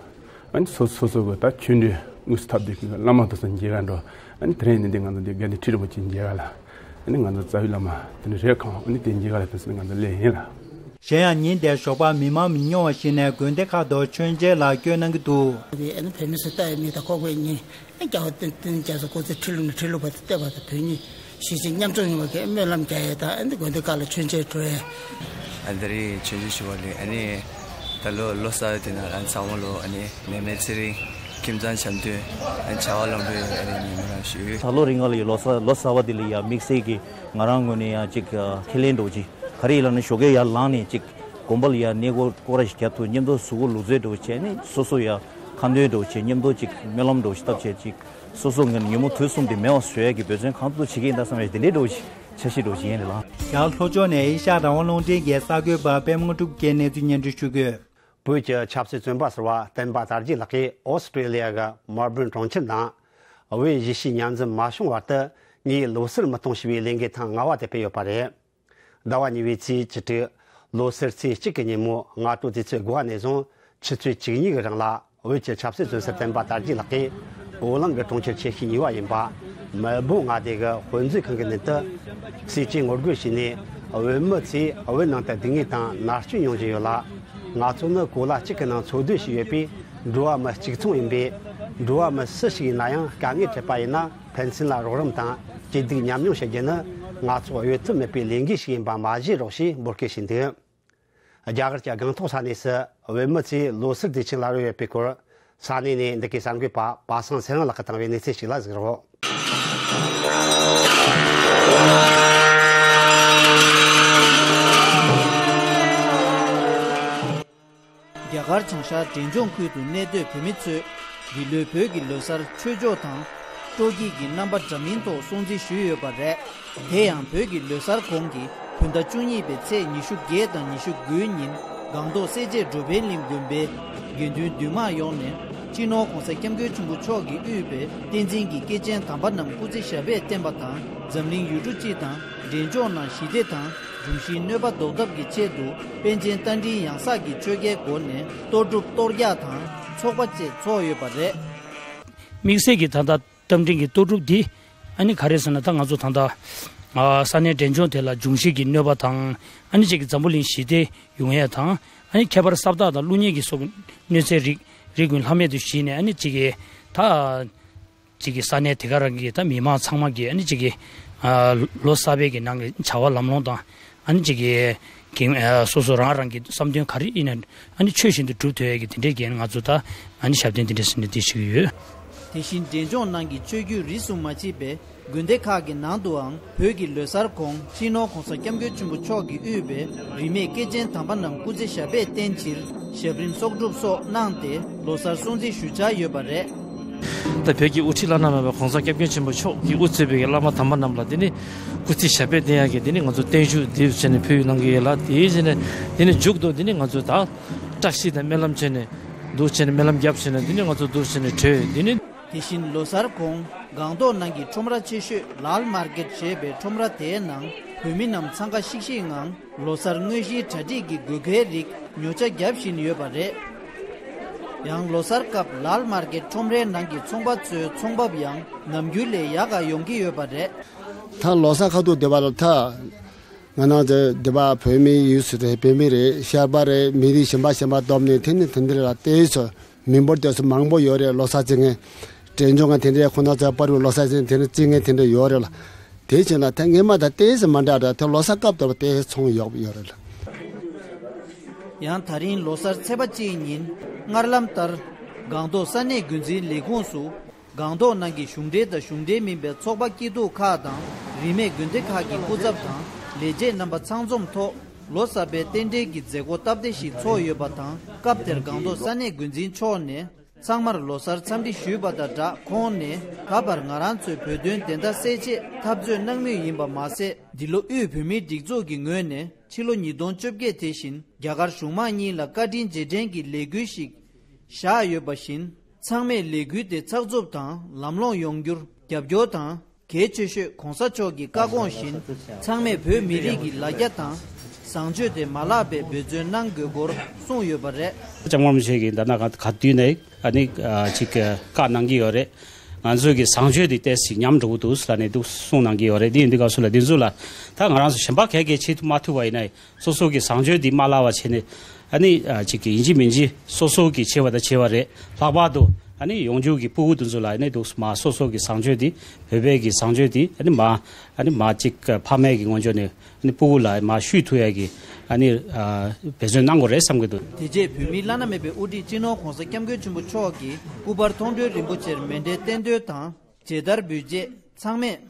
ཨ་ནི་སོ་སོ་སོ་གི་ད་ཆོས་འབྲེལ་དངོས་སུ་འཐབ་བསྡད་ཀྱི་བླ་མ་དེ་ཚོ་མཇལ་ག་འགྲོ། ཨ་ནི་དེ་རིང་ནི་འདི་ང་ཚོ་འདི་དགེ་འདུན་ཁྲི་རིན་པོ་ཆེ་མཇལ་ག་ལ། ཨ་ནི་ང་ཚོ་རྩ་བའི་བླ་མ་དེ་ནི་རེད་ཁང་། ཨ་ནི་དེ་མཇལ་ག་ལ་དེ་ཚོ་ནི་ང་ཚོ་སླེབས་ཡིན་ལ། གཞན་ཡང་ཉིན་དེར་ཞོགས་པ་མི་མང་མི་ཉུང་བ་ཞིག་ནས་དགོན་སྡེ་ཁག་ཏུ་མཆོད་མཇལ་ལ་བསྐྱོད་གནང་གི་འདུག་ཨ་ནི་བོད་མི་ཚོ་ལྟ་ཡི་མི་དང་ཁོག་པའི་ཉིན། རྒྱལ་བ་བསྟན་འཛིན་རྒྱ་མཚོ་སྐུ་ཚེ་ཁྲི་ལོ་ནས་ཁྲི་ལོ་བར་དུ་བརྟན་པ་དང་། བོད་མི་གཞིས་བྱེས་མཉམ་འཛོམས་ཡོང་བའི་སྨོན་ལམ་རྒྱག་ཡས་དང་། ཨ་ནི་དགོན་སྡེ་ཁག་ལ་མཆོད་མཇལ་འགྲོ་ཡས། ཨ། ད་རེས་མཆོད་མཇལ་ཞུ་བ་ལས། ཨ་ནི་ད་ལོ་ལོ་གསར་དེ་ནང་ལ་ཚང་མ་ལོ། ཨ་ནི་ནད་མེད་ཚེ་རིང་། ཁྱིམ་ཚང་འཆམ་མཐུན། ཨ་ནི་བྱ་བ་ལམ་འགྲོ་ཡོང་བའི། ཨ་ནི་སྨོན་ལམ་ཞུ། ད་ལོ་རིང་ལ་ཡ་ལོ་གསར་ལོ་གསར་པ་དེ་ལ་ཡ་དམིགས་བསལ་གྱི་ང་རང་ངོས་ནས་ཡ་ཅིག་ཁས་ལེན་འདྲ་བོ་ཅིག་ག་རེ་ཡིན་ལབ་ན། ཞོགས་ཀས་ཡར་ལངས་ནས་ཅིག་དགོན་པ་ལ་ཡ་གནས་སྐོར་སྐོར་ར་ཞིག་རྒྱག་ཐུབ། མཉམ་དུ་གཟུགས་པོ་ལུས་རྩལ་འདྲ་བོ་བྱས། ཨ་ནི་སོ་སོ་ཡ་ཁ་འདོན་འདྲ་བོ་བྱས། མཉམ་དུ་ཅིག་སྨོན་ལམ་འདྲ་བོ་ཞིག་བཏབ་བྱས། ཅིག་ སོ་སོ་ངས་ཉིན་མོ་དུས་གསུམ་དེ་མེད་པ་བཟོ་ཡ་གི་འབད་བརྩོན་གང་ཐུབ་ཐུབ་བྱེད་ཀྱི་ཡིན་ད་བསམ་ཡ་དེ་འདྲའི་འདྲ་བོ་ཞིག་འཆར་གཞི་འདྲ་བོ་ཞིག་ཡིན་རེད་ལགས། རྒྱ་གར་ལྷོ་ཕྱོགས་ནས་ཨེ་ཤ་ཡ་རང་དབང་རླུང་འཕྲིན་གྱི་གསར་འགོད་པ་པད་མ་དངོས་གྲུབ་ཀྱིས་གནས་ཚུལ་སྙན་སྒྲོན་ཞུ་གི་ཡོད། བོད་ཀྱི་ཆབ་སྲིད་བཙོན་པ་ཟུར་པ་བསྟན་པ་དར་རྒྱས་ལགས་ཀྱིས་ཨོ་སི་ཀྲི་ལི་ཡ་གི་མེལ་བྷོན་གྲོང་ཁྱེར་ནང་། བོད་གཞིས་བྱེས་མཉམ་འཛོམས་མ་བྱུང་བར་དུ་ངས་ལོ་གསར་མི་གཏོང་ཞེས་པའི་ལས་འགུལ་ཐེངས་ལྔ་པ་དེ་སྤེལ་ཡོད་པ་རེད། ཟླ་བ་གཉིས་པའི་ཚེས་བཅུ་དྲུག་ལོ་གསར་ཚེས་གཅིག་གི་ཉིན་མོ་སྔ་དྲོ་དུས་ཚོད་དགུ་པ་ནས་བཟུང་ཆུ་ཚོད་བཅུ་གཉིས་ཀྱི་རིང་ལ། བོད་ཀྱི་ཆབ་སྲིད་བཙོན་ཟུར་བསྟན་པ་དར་རྒྱས་ལགས་ཀྱིས་འོ་གླིང་གི་གྲོང་ཁྱེར་ཆེ་ཤོས་གཉིས་པ་ཡིན་པ་མེལ་བྷོན་མངའ་སྡེ་གི་དཔེ་མཛོད་ཁང་གི་མདུན་དུ་ཟས་བཅད་ངོ་རྒོལ་བྱས་ནས། བོད་མི་ཚོས་བོད་ནང་དུ་སྡུག་བསྔལ་དང་མནར་གཅོད་མྱོང་བཞིན་ཡོད་ལ། ང་ཚོ་ནི་གོ་ལ་གཅིག་གི་ནང་འཚོ་སྡོད་བྱས་ཡོད་པས་འགྲོ་བ་མི་གཅིག་མཚུངས་ཡིན་པས། འགྲོ་བ་མི་སུ་ཞིག་ཡིན་ན་ཡང་དཀའ་ངལ་འཕྲད་པ་ཡིན་ན་ཕན་ཚུན་ལ་རོགས་རམ་དང་སྐྱིད་སྡུག་མཉམ་མྱོང་བྱེད་རྒྱུ་ནི་ང་ཚོ་གཡོལ་ཐབས་མེད་པའི་ལས་འགུལ་ཞིག་ཡིན་པ་མ་བརྗེད་རོགས་ཞེས་འབོད་སྐུལ་བྱས་འདུག་རྒྱ་གར་གྱི་སྒང་ཏོག་ས་གནས་སུ་བོད་མི་ཚོས་ལོ་གསར་དུས་ཆེན་ལ་རོལ་ཡོད་པའི་སྐོར་ས་གནས་ནས་འདི་གའི་གསར་འགོད་པ་པ་སངས་ཚེ་རིང་ལགས་ཀྱིས་བཏང་བའི་གནས་ཚུལ་ཞིག་ལ་གཟིགས་རོགས། རྒྱ་གར་བྱང་ཤར་འབྲས་ལྗོངས་ཁུལ་དུ་གནས་སྡོད་བོད་མི་ཚོས་འདི་ལོའི་བོད་ཀྱི་ལོ་གསར་ཆོས་ཕྱོགས་དང་སྤྲོ་སྐྱིད་ཀྱི་རྣམ་པ་འདྲ་མིན་ཐོག་སྲུང་བརྩི་ཞུས་ཡོད་པ་རེད། དེ་ཡང་བོད་ཀྱི་ལོ་གསར་གོང་གི་བོད་ཟླ་བཅུ་གཉིས་པའི་ཚེས་ཉི་ཤུ་བརྒྱད་དང་ཉི་ཤུ་དགུའི་ཉིན་སྒང་ཏོག་སེར་བྱེས་འགྲོ་ཕན་གླིང་དགོན་པའི་དགེ་འདུན་འདུས་མང་ཡོངས་ནས་སྤྱི་ནོར་༸གོང་ས་༸སྐྱབས་མགོན་ཆེན་པོ་མཆོག་གིས་དབུས་པའི་བསྟན་འཛིན་གྱི་སྐྱེས་ཆེན་དམ་པ་རྣམས་སྐུ་ཚེ་ཞབས་པད་བརྟན་པ་དང་། འཛམ་གླིང་ཡུལ་གྲུ་སྤྱི་དང་འབྲས་ལྗོངས་ནང་ཞི་བདེ་དང་། འབྱུང་བཞིའི་གནོད་པ་ཟློག་ཐབས་ཀྱི་ཆེད་དུ་པཎ་ཆེན་རྟ་མགྲིན་ཡང་གསང་གི་ཆོས་རྒྱལ་སྒོ་ནས་གཏོར་སྒྲུབ་གཏོར་རྒྱག་དང་ཚོགས་པ་བཅས་ཚོགས་ཡོད་པ་རེད། དམིགས་བསལ་གྱི་ད་ལྟ་རྟ་མགྲིན་གྱི་གཏོར་སྒྲུབ་འདི་ཨ་ནི་ག་རེ་ཟེར་ན། ད་ང་ཚོ་ད་ལྟ་ཨ་ས་གནས་འབྲས་ལྗོངས་དེ་ལ་འབྱུང་བཞི་གི་གནོད་པ་དང་། ཨ་ནི་གཅིག་གི་འཛམ་བུ་གླིང་ཞི་བདེ་ཡོང་ཡས་དང་། ཨ་ནི་ཁྱད་པར་ས་བདག་དང་ཀླུ་གཉན་གྱི་སོགས་གནོད་འཚེའི་རིགས་རིགས་ཀུན་ལྷམ་མེ་དུ་ཞིག་ནས། ཨ་ནི་གཅིག་གི་ད་གཅིག་གི་ས་གནས་དེ་ག་རང་གི་ད་མི་མང་ཚང་མ་གིས་ཨ་ནི་གཅིག་གི་ཨ་ལོ་གསར་པའི་གི་ནང་གི་བྱ་བ་ལམ་ལྷོང་དང་། ཨ་ནི་གཅིག་གི་གི་ཨ་སོ་སོ་རང་རང་གི་བསམ་དོན་ག་རེ་ཡིན་ན་ཨ་ནི་ཆོས་བཞིན་དུ་སྒྲུབ་ཐུབ་ཡས་ཀྱི་དེ་འདྲའི་གི་ང་ཚོ་ད་ཨ་ནི་ཞབས་བརྟན་དེ་འདྲ་ཟེར་ནས་འདི་ཞུ་གི་ཡོད། དེ་བཞིན་འབྲས་ལྗོངས་ནང་གི་ཆོས་བརྒྱུད་རིས་སུ་མ་མཆིས་པའི་དགོན་སྡེ་ཁག་གི་ནང་དུའང་བོད་ཀྱི་ལོ་གསར་གོང་སྤྱི་ནོར་༸གོང་ས་༸སྐྱབས་མགོན་ཆེན་པོ་མཆོག་གིས་དབུས་པའི་རིས་མེད་སྐྱེས་ཆེན་དམ་པ་རྣམས་སྐུ་ཚེ་ཞབས་པད་བརྟན་ཕྱིར་ཞབས་རིམ་གསོག་སྒྲུབ་སོགས་གནང་སྟེ་ལོ་གསར་སྲུང་བརྩི་ཞུ་འཆར་ཡོད་པ་རེད། ད་བོད་ཀྱི་དབུ་ཁྲིད་བླ་ན་མེད་པ་༸གོང་ས་༸སྐྱབས་མགོན་ཆེན་པོ་མཆོག་གིས་དབུ་གཙོས་པའི་བླ་མ་དམ་པ་རྣམས་ལ་འདི་ནི་སྐུ་ཚེ་ཞབས་པད་བརྟན་ཡག་གི་འདི་ནི་ང་ཚོ་བརྟན་བཞུགས་འདི་བྱས་ནས་ཕུལ་གནང་གི་ཡོད་ལ། དེའི་རྗེས་ནས་འདི་ནི་མཇུག་ཏུ་འདི་ནི་ང་ཚོ་ད་བཀྲ་ཤིས་དང་སྨོན་ལམ་བྱས་ནས་འདུག་བྱས་ནས་སྨོན་ལམ་བརྒྱབ་བྱས་ནས་འདི་ནི་ང་ཚོ་འདུག་བྱས་ནས་གྲོལ་འདི་ནི། དེ་བཞིན་ལོ་གསར་གོང་སྒང་ཏོག་ནང་གི་ཁྲོམ་ར་ཆེ་ཤོས་ལཱལ་མར་ཀེད་ཞེས་པའི་ཁྲོམ་ར་དེའི་ནང་བོད་མི་རྣམས་འཚང་ཁ་ཤིག་ཤིག་ངང་ལོ་གསར་དངོས་གཞིའི་གྲ་སྒྲིག་གི་དགོས་གལ་རིགས་ཉོ་ཆ་བརྒྱབ་བཞིན་ཡོད་པ་རེད། ཡང་ལོ་གསར་སྐབས་ལཱལ་མར་ཀེད་ཁྲོམ་རའི་ནང་གི་ཚོང་པ་ཚོའི་ཚོང་འབབ་ཡང་ནམ་རྒྱུན་ལས་ཡག་ག་ཡོང་གི་ཡོད་པ་རེད། ད་ལོ་གསར་ཁ་ཐུག་བསྡད་པ་ལ་ད་ང་རང་ཚོ་བསྡད་པ་བོད་མི་ཡུལ་སུ་རེད། བོད་མི་རེད། ཤར་པ་རེད། མི་རིགས་གཞན་པ་གཞན་པ་བསྡོམས་ནས་དེ་ནི་དེ་འདྲ་ལ་བལྟས་སོ། མི་འབོར་དེ་ཚོ་མང་པོ་ཡོད་རེད། ལོ་གསར་རྩི་མཁན། འབྲས་ལྗོངས་ང་དེ་འདྲའི་ཁོ་ན་ཚོ་པར་བུ་ལོ་གསར་རྩི་དེ་འདྲ་རྩི་མཁན་དེ་འདྲ་ཡོད་རེད་ལ། དེ་བྱས་ན་ད་སྔས་མ་དང་ཏོག་ཙམ་མ་འདྲ་ར་དེ་ལོ་གསར་སྐབས་དེར་ཏོག་ཙམ་ཚོང་ཡོག་ཡོད་རེད་ལ། ཡང་ད་རིང་ལོ་གསར་ཚེས་པ་གཅིག་ཉིན་སྔར་ལམ་ལྟར་སྒང་ཏོག་ས་གནས་འགོ་འཛིན་ལས་ཁུངས་སུ་སྒང་ཏོག་ནང་གི་གཞུང་འབྲེལ་དང་གཞུང་འབྲེལ་མིན་པའི་ཚོགས་པ་སྐྱིད་སྡུག་ཁག་དང་རིས་མེད་དགོན་སྡེ་ཁག་གི་སྐུ་ཚབ་དང་ལས་བྱེད་རྣམ་པ་ཚང་འཛོམས་ཐོག་ལོ་གསར་པའི་རྟེན་འབྲེལ་གྱི་མཛད་སྒོ་སྟབས་བདེ་ཞིག་ཚོགས་ཡོད་པ་དང་། སྐབས་དེར་སྒང་ཏོག་ས་གནས་འགོ་འཛིན་མཆོག་ནས་ཚང་མར་ལོ་གསར་འཚམས་འདྲི་ཞུས་པ་དང་སྦྲགས། ཁོང་ནས་ད་བར་ང་རང་ཚོའི་བོད་དོན་བདེན་མཐའ་གསལ་ཆེད་འཐབ་རྩོད་གནང་མུས་ཡིན་པ་མ་ཟད། འདི་ལོ་དབུས་བོད་མིའི་སྒྲིག་འཛུགས་ཀྱི་ངོས་ནས་ཕྱི་ལོ་ཉིས་སྟོང་བཅོ་བརྒྱད་དེ་བཞིན་རྒྱ་གར་གཞུང་མང་གཉིས་ལ་བཀའ་དྲིན་རྗེས་དྲན་གྱི་ལས་འགུལ་ཞིག་བཞག་ཡོད་པ་བཞིན། ཚང་མས་ལས་འགུལ་དེ་ཚགས་ཚུད་དང་ལམ་ལྷོང་ཡོང་རྒྱུར་རྒྱབ་སྐྱོར་དང་། གལ་ཆེ་ཤོས་༸གོང་ས་མཆོག་གི་བཀའ་དགོངས་བཞིན་ཚང་མས་བོད་མི་རིགས་ཀྱི་ལ་རྒྱ་དང་བཟང་སྤྱོད་དེ་མ་བརླག་པའི་འབད་བརྩོན་གནང་དགོས་སྐོར་གསུངས་ཡོད་པ་རེད། ལྕམ་སྐུ་ཞབས་ཀྱིས་ད་ནང་ག་ག་དུས་ནས་ཨ་ནི་ཅིག་བཀའ་གནང་གི་ཡོད་རེད། ང་ཚོ་གི་བཟང་སྤྱོད་འདི་ཏོག་ཙམ་ཉམས་འགྲོ་གི་འདུག་ལབ་ནས་འདུག་གསུངས་གནང་གི་ཡོད་རེད། འདི་ཡིན་དུས་སྐབས་སུ་ལ་འདི་ཚོ་ལ་ད་ང་རང་ཚོ་གཞན་པ་ག་གེ་བྱེད་མ་ཐུབ་པ་ཡིན་ན། སོ་སོ་གི་བཟང་སྤྱོད་འདི་མ་བརླག་པ་བྱས་ནས། ཨ་ནི་ཅིག་གི་ཡིན་གཅིག་མིན་གཅིག་སོ་སོ་གི་བྱས་པ་དང་བྱས་པ་རེད། ལྷག་པར་དུ་ཨ་ནི་ཡོང་འབབ་ཀྱི་ཕྲུ་གུ་དེ་ཚོ་ལ་ཨ་ནི་འདུག་མ་སོ་སོ་གི་བཟང་སྤྱོད་འདི་བོད་པའི་གི་བཟང་སྤྱོད་འདི་ཨ་ནི་མ་ཨ་ནི་མ་ཅིག་ཕ་མའི་གི་ངོས་ཕྱོགས་ནས་ཨ་ནི་ཕྲུ་གུ་ལ་མ་ཤུལ་ཐུབ་ཡ་གི་ཨ་ནི་འབད་བརྩོན་གནང་དགོས་རེད་བསམ་གི་འདུག་དེ་རྗེས་བོད་མིའི་བླ་ན་མེད་པའི་དབུ་ཁྲིད་སྤྱི་ནོར་༸གོང་ས་༸སྐྱབས་མགོན་ཆེན་པོ་མཆོག་གིས་སྐུ་པར་མཐོང་གྲོལ་རིན་པོ་ཆེར་མཎྜལ་རྟེན་མདོས་དང་མཇལ་དར་འབུལ་རྗེས་ཚང་མས་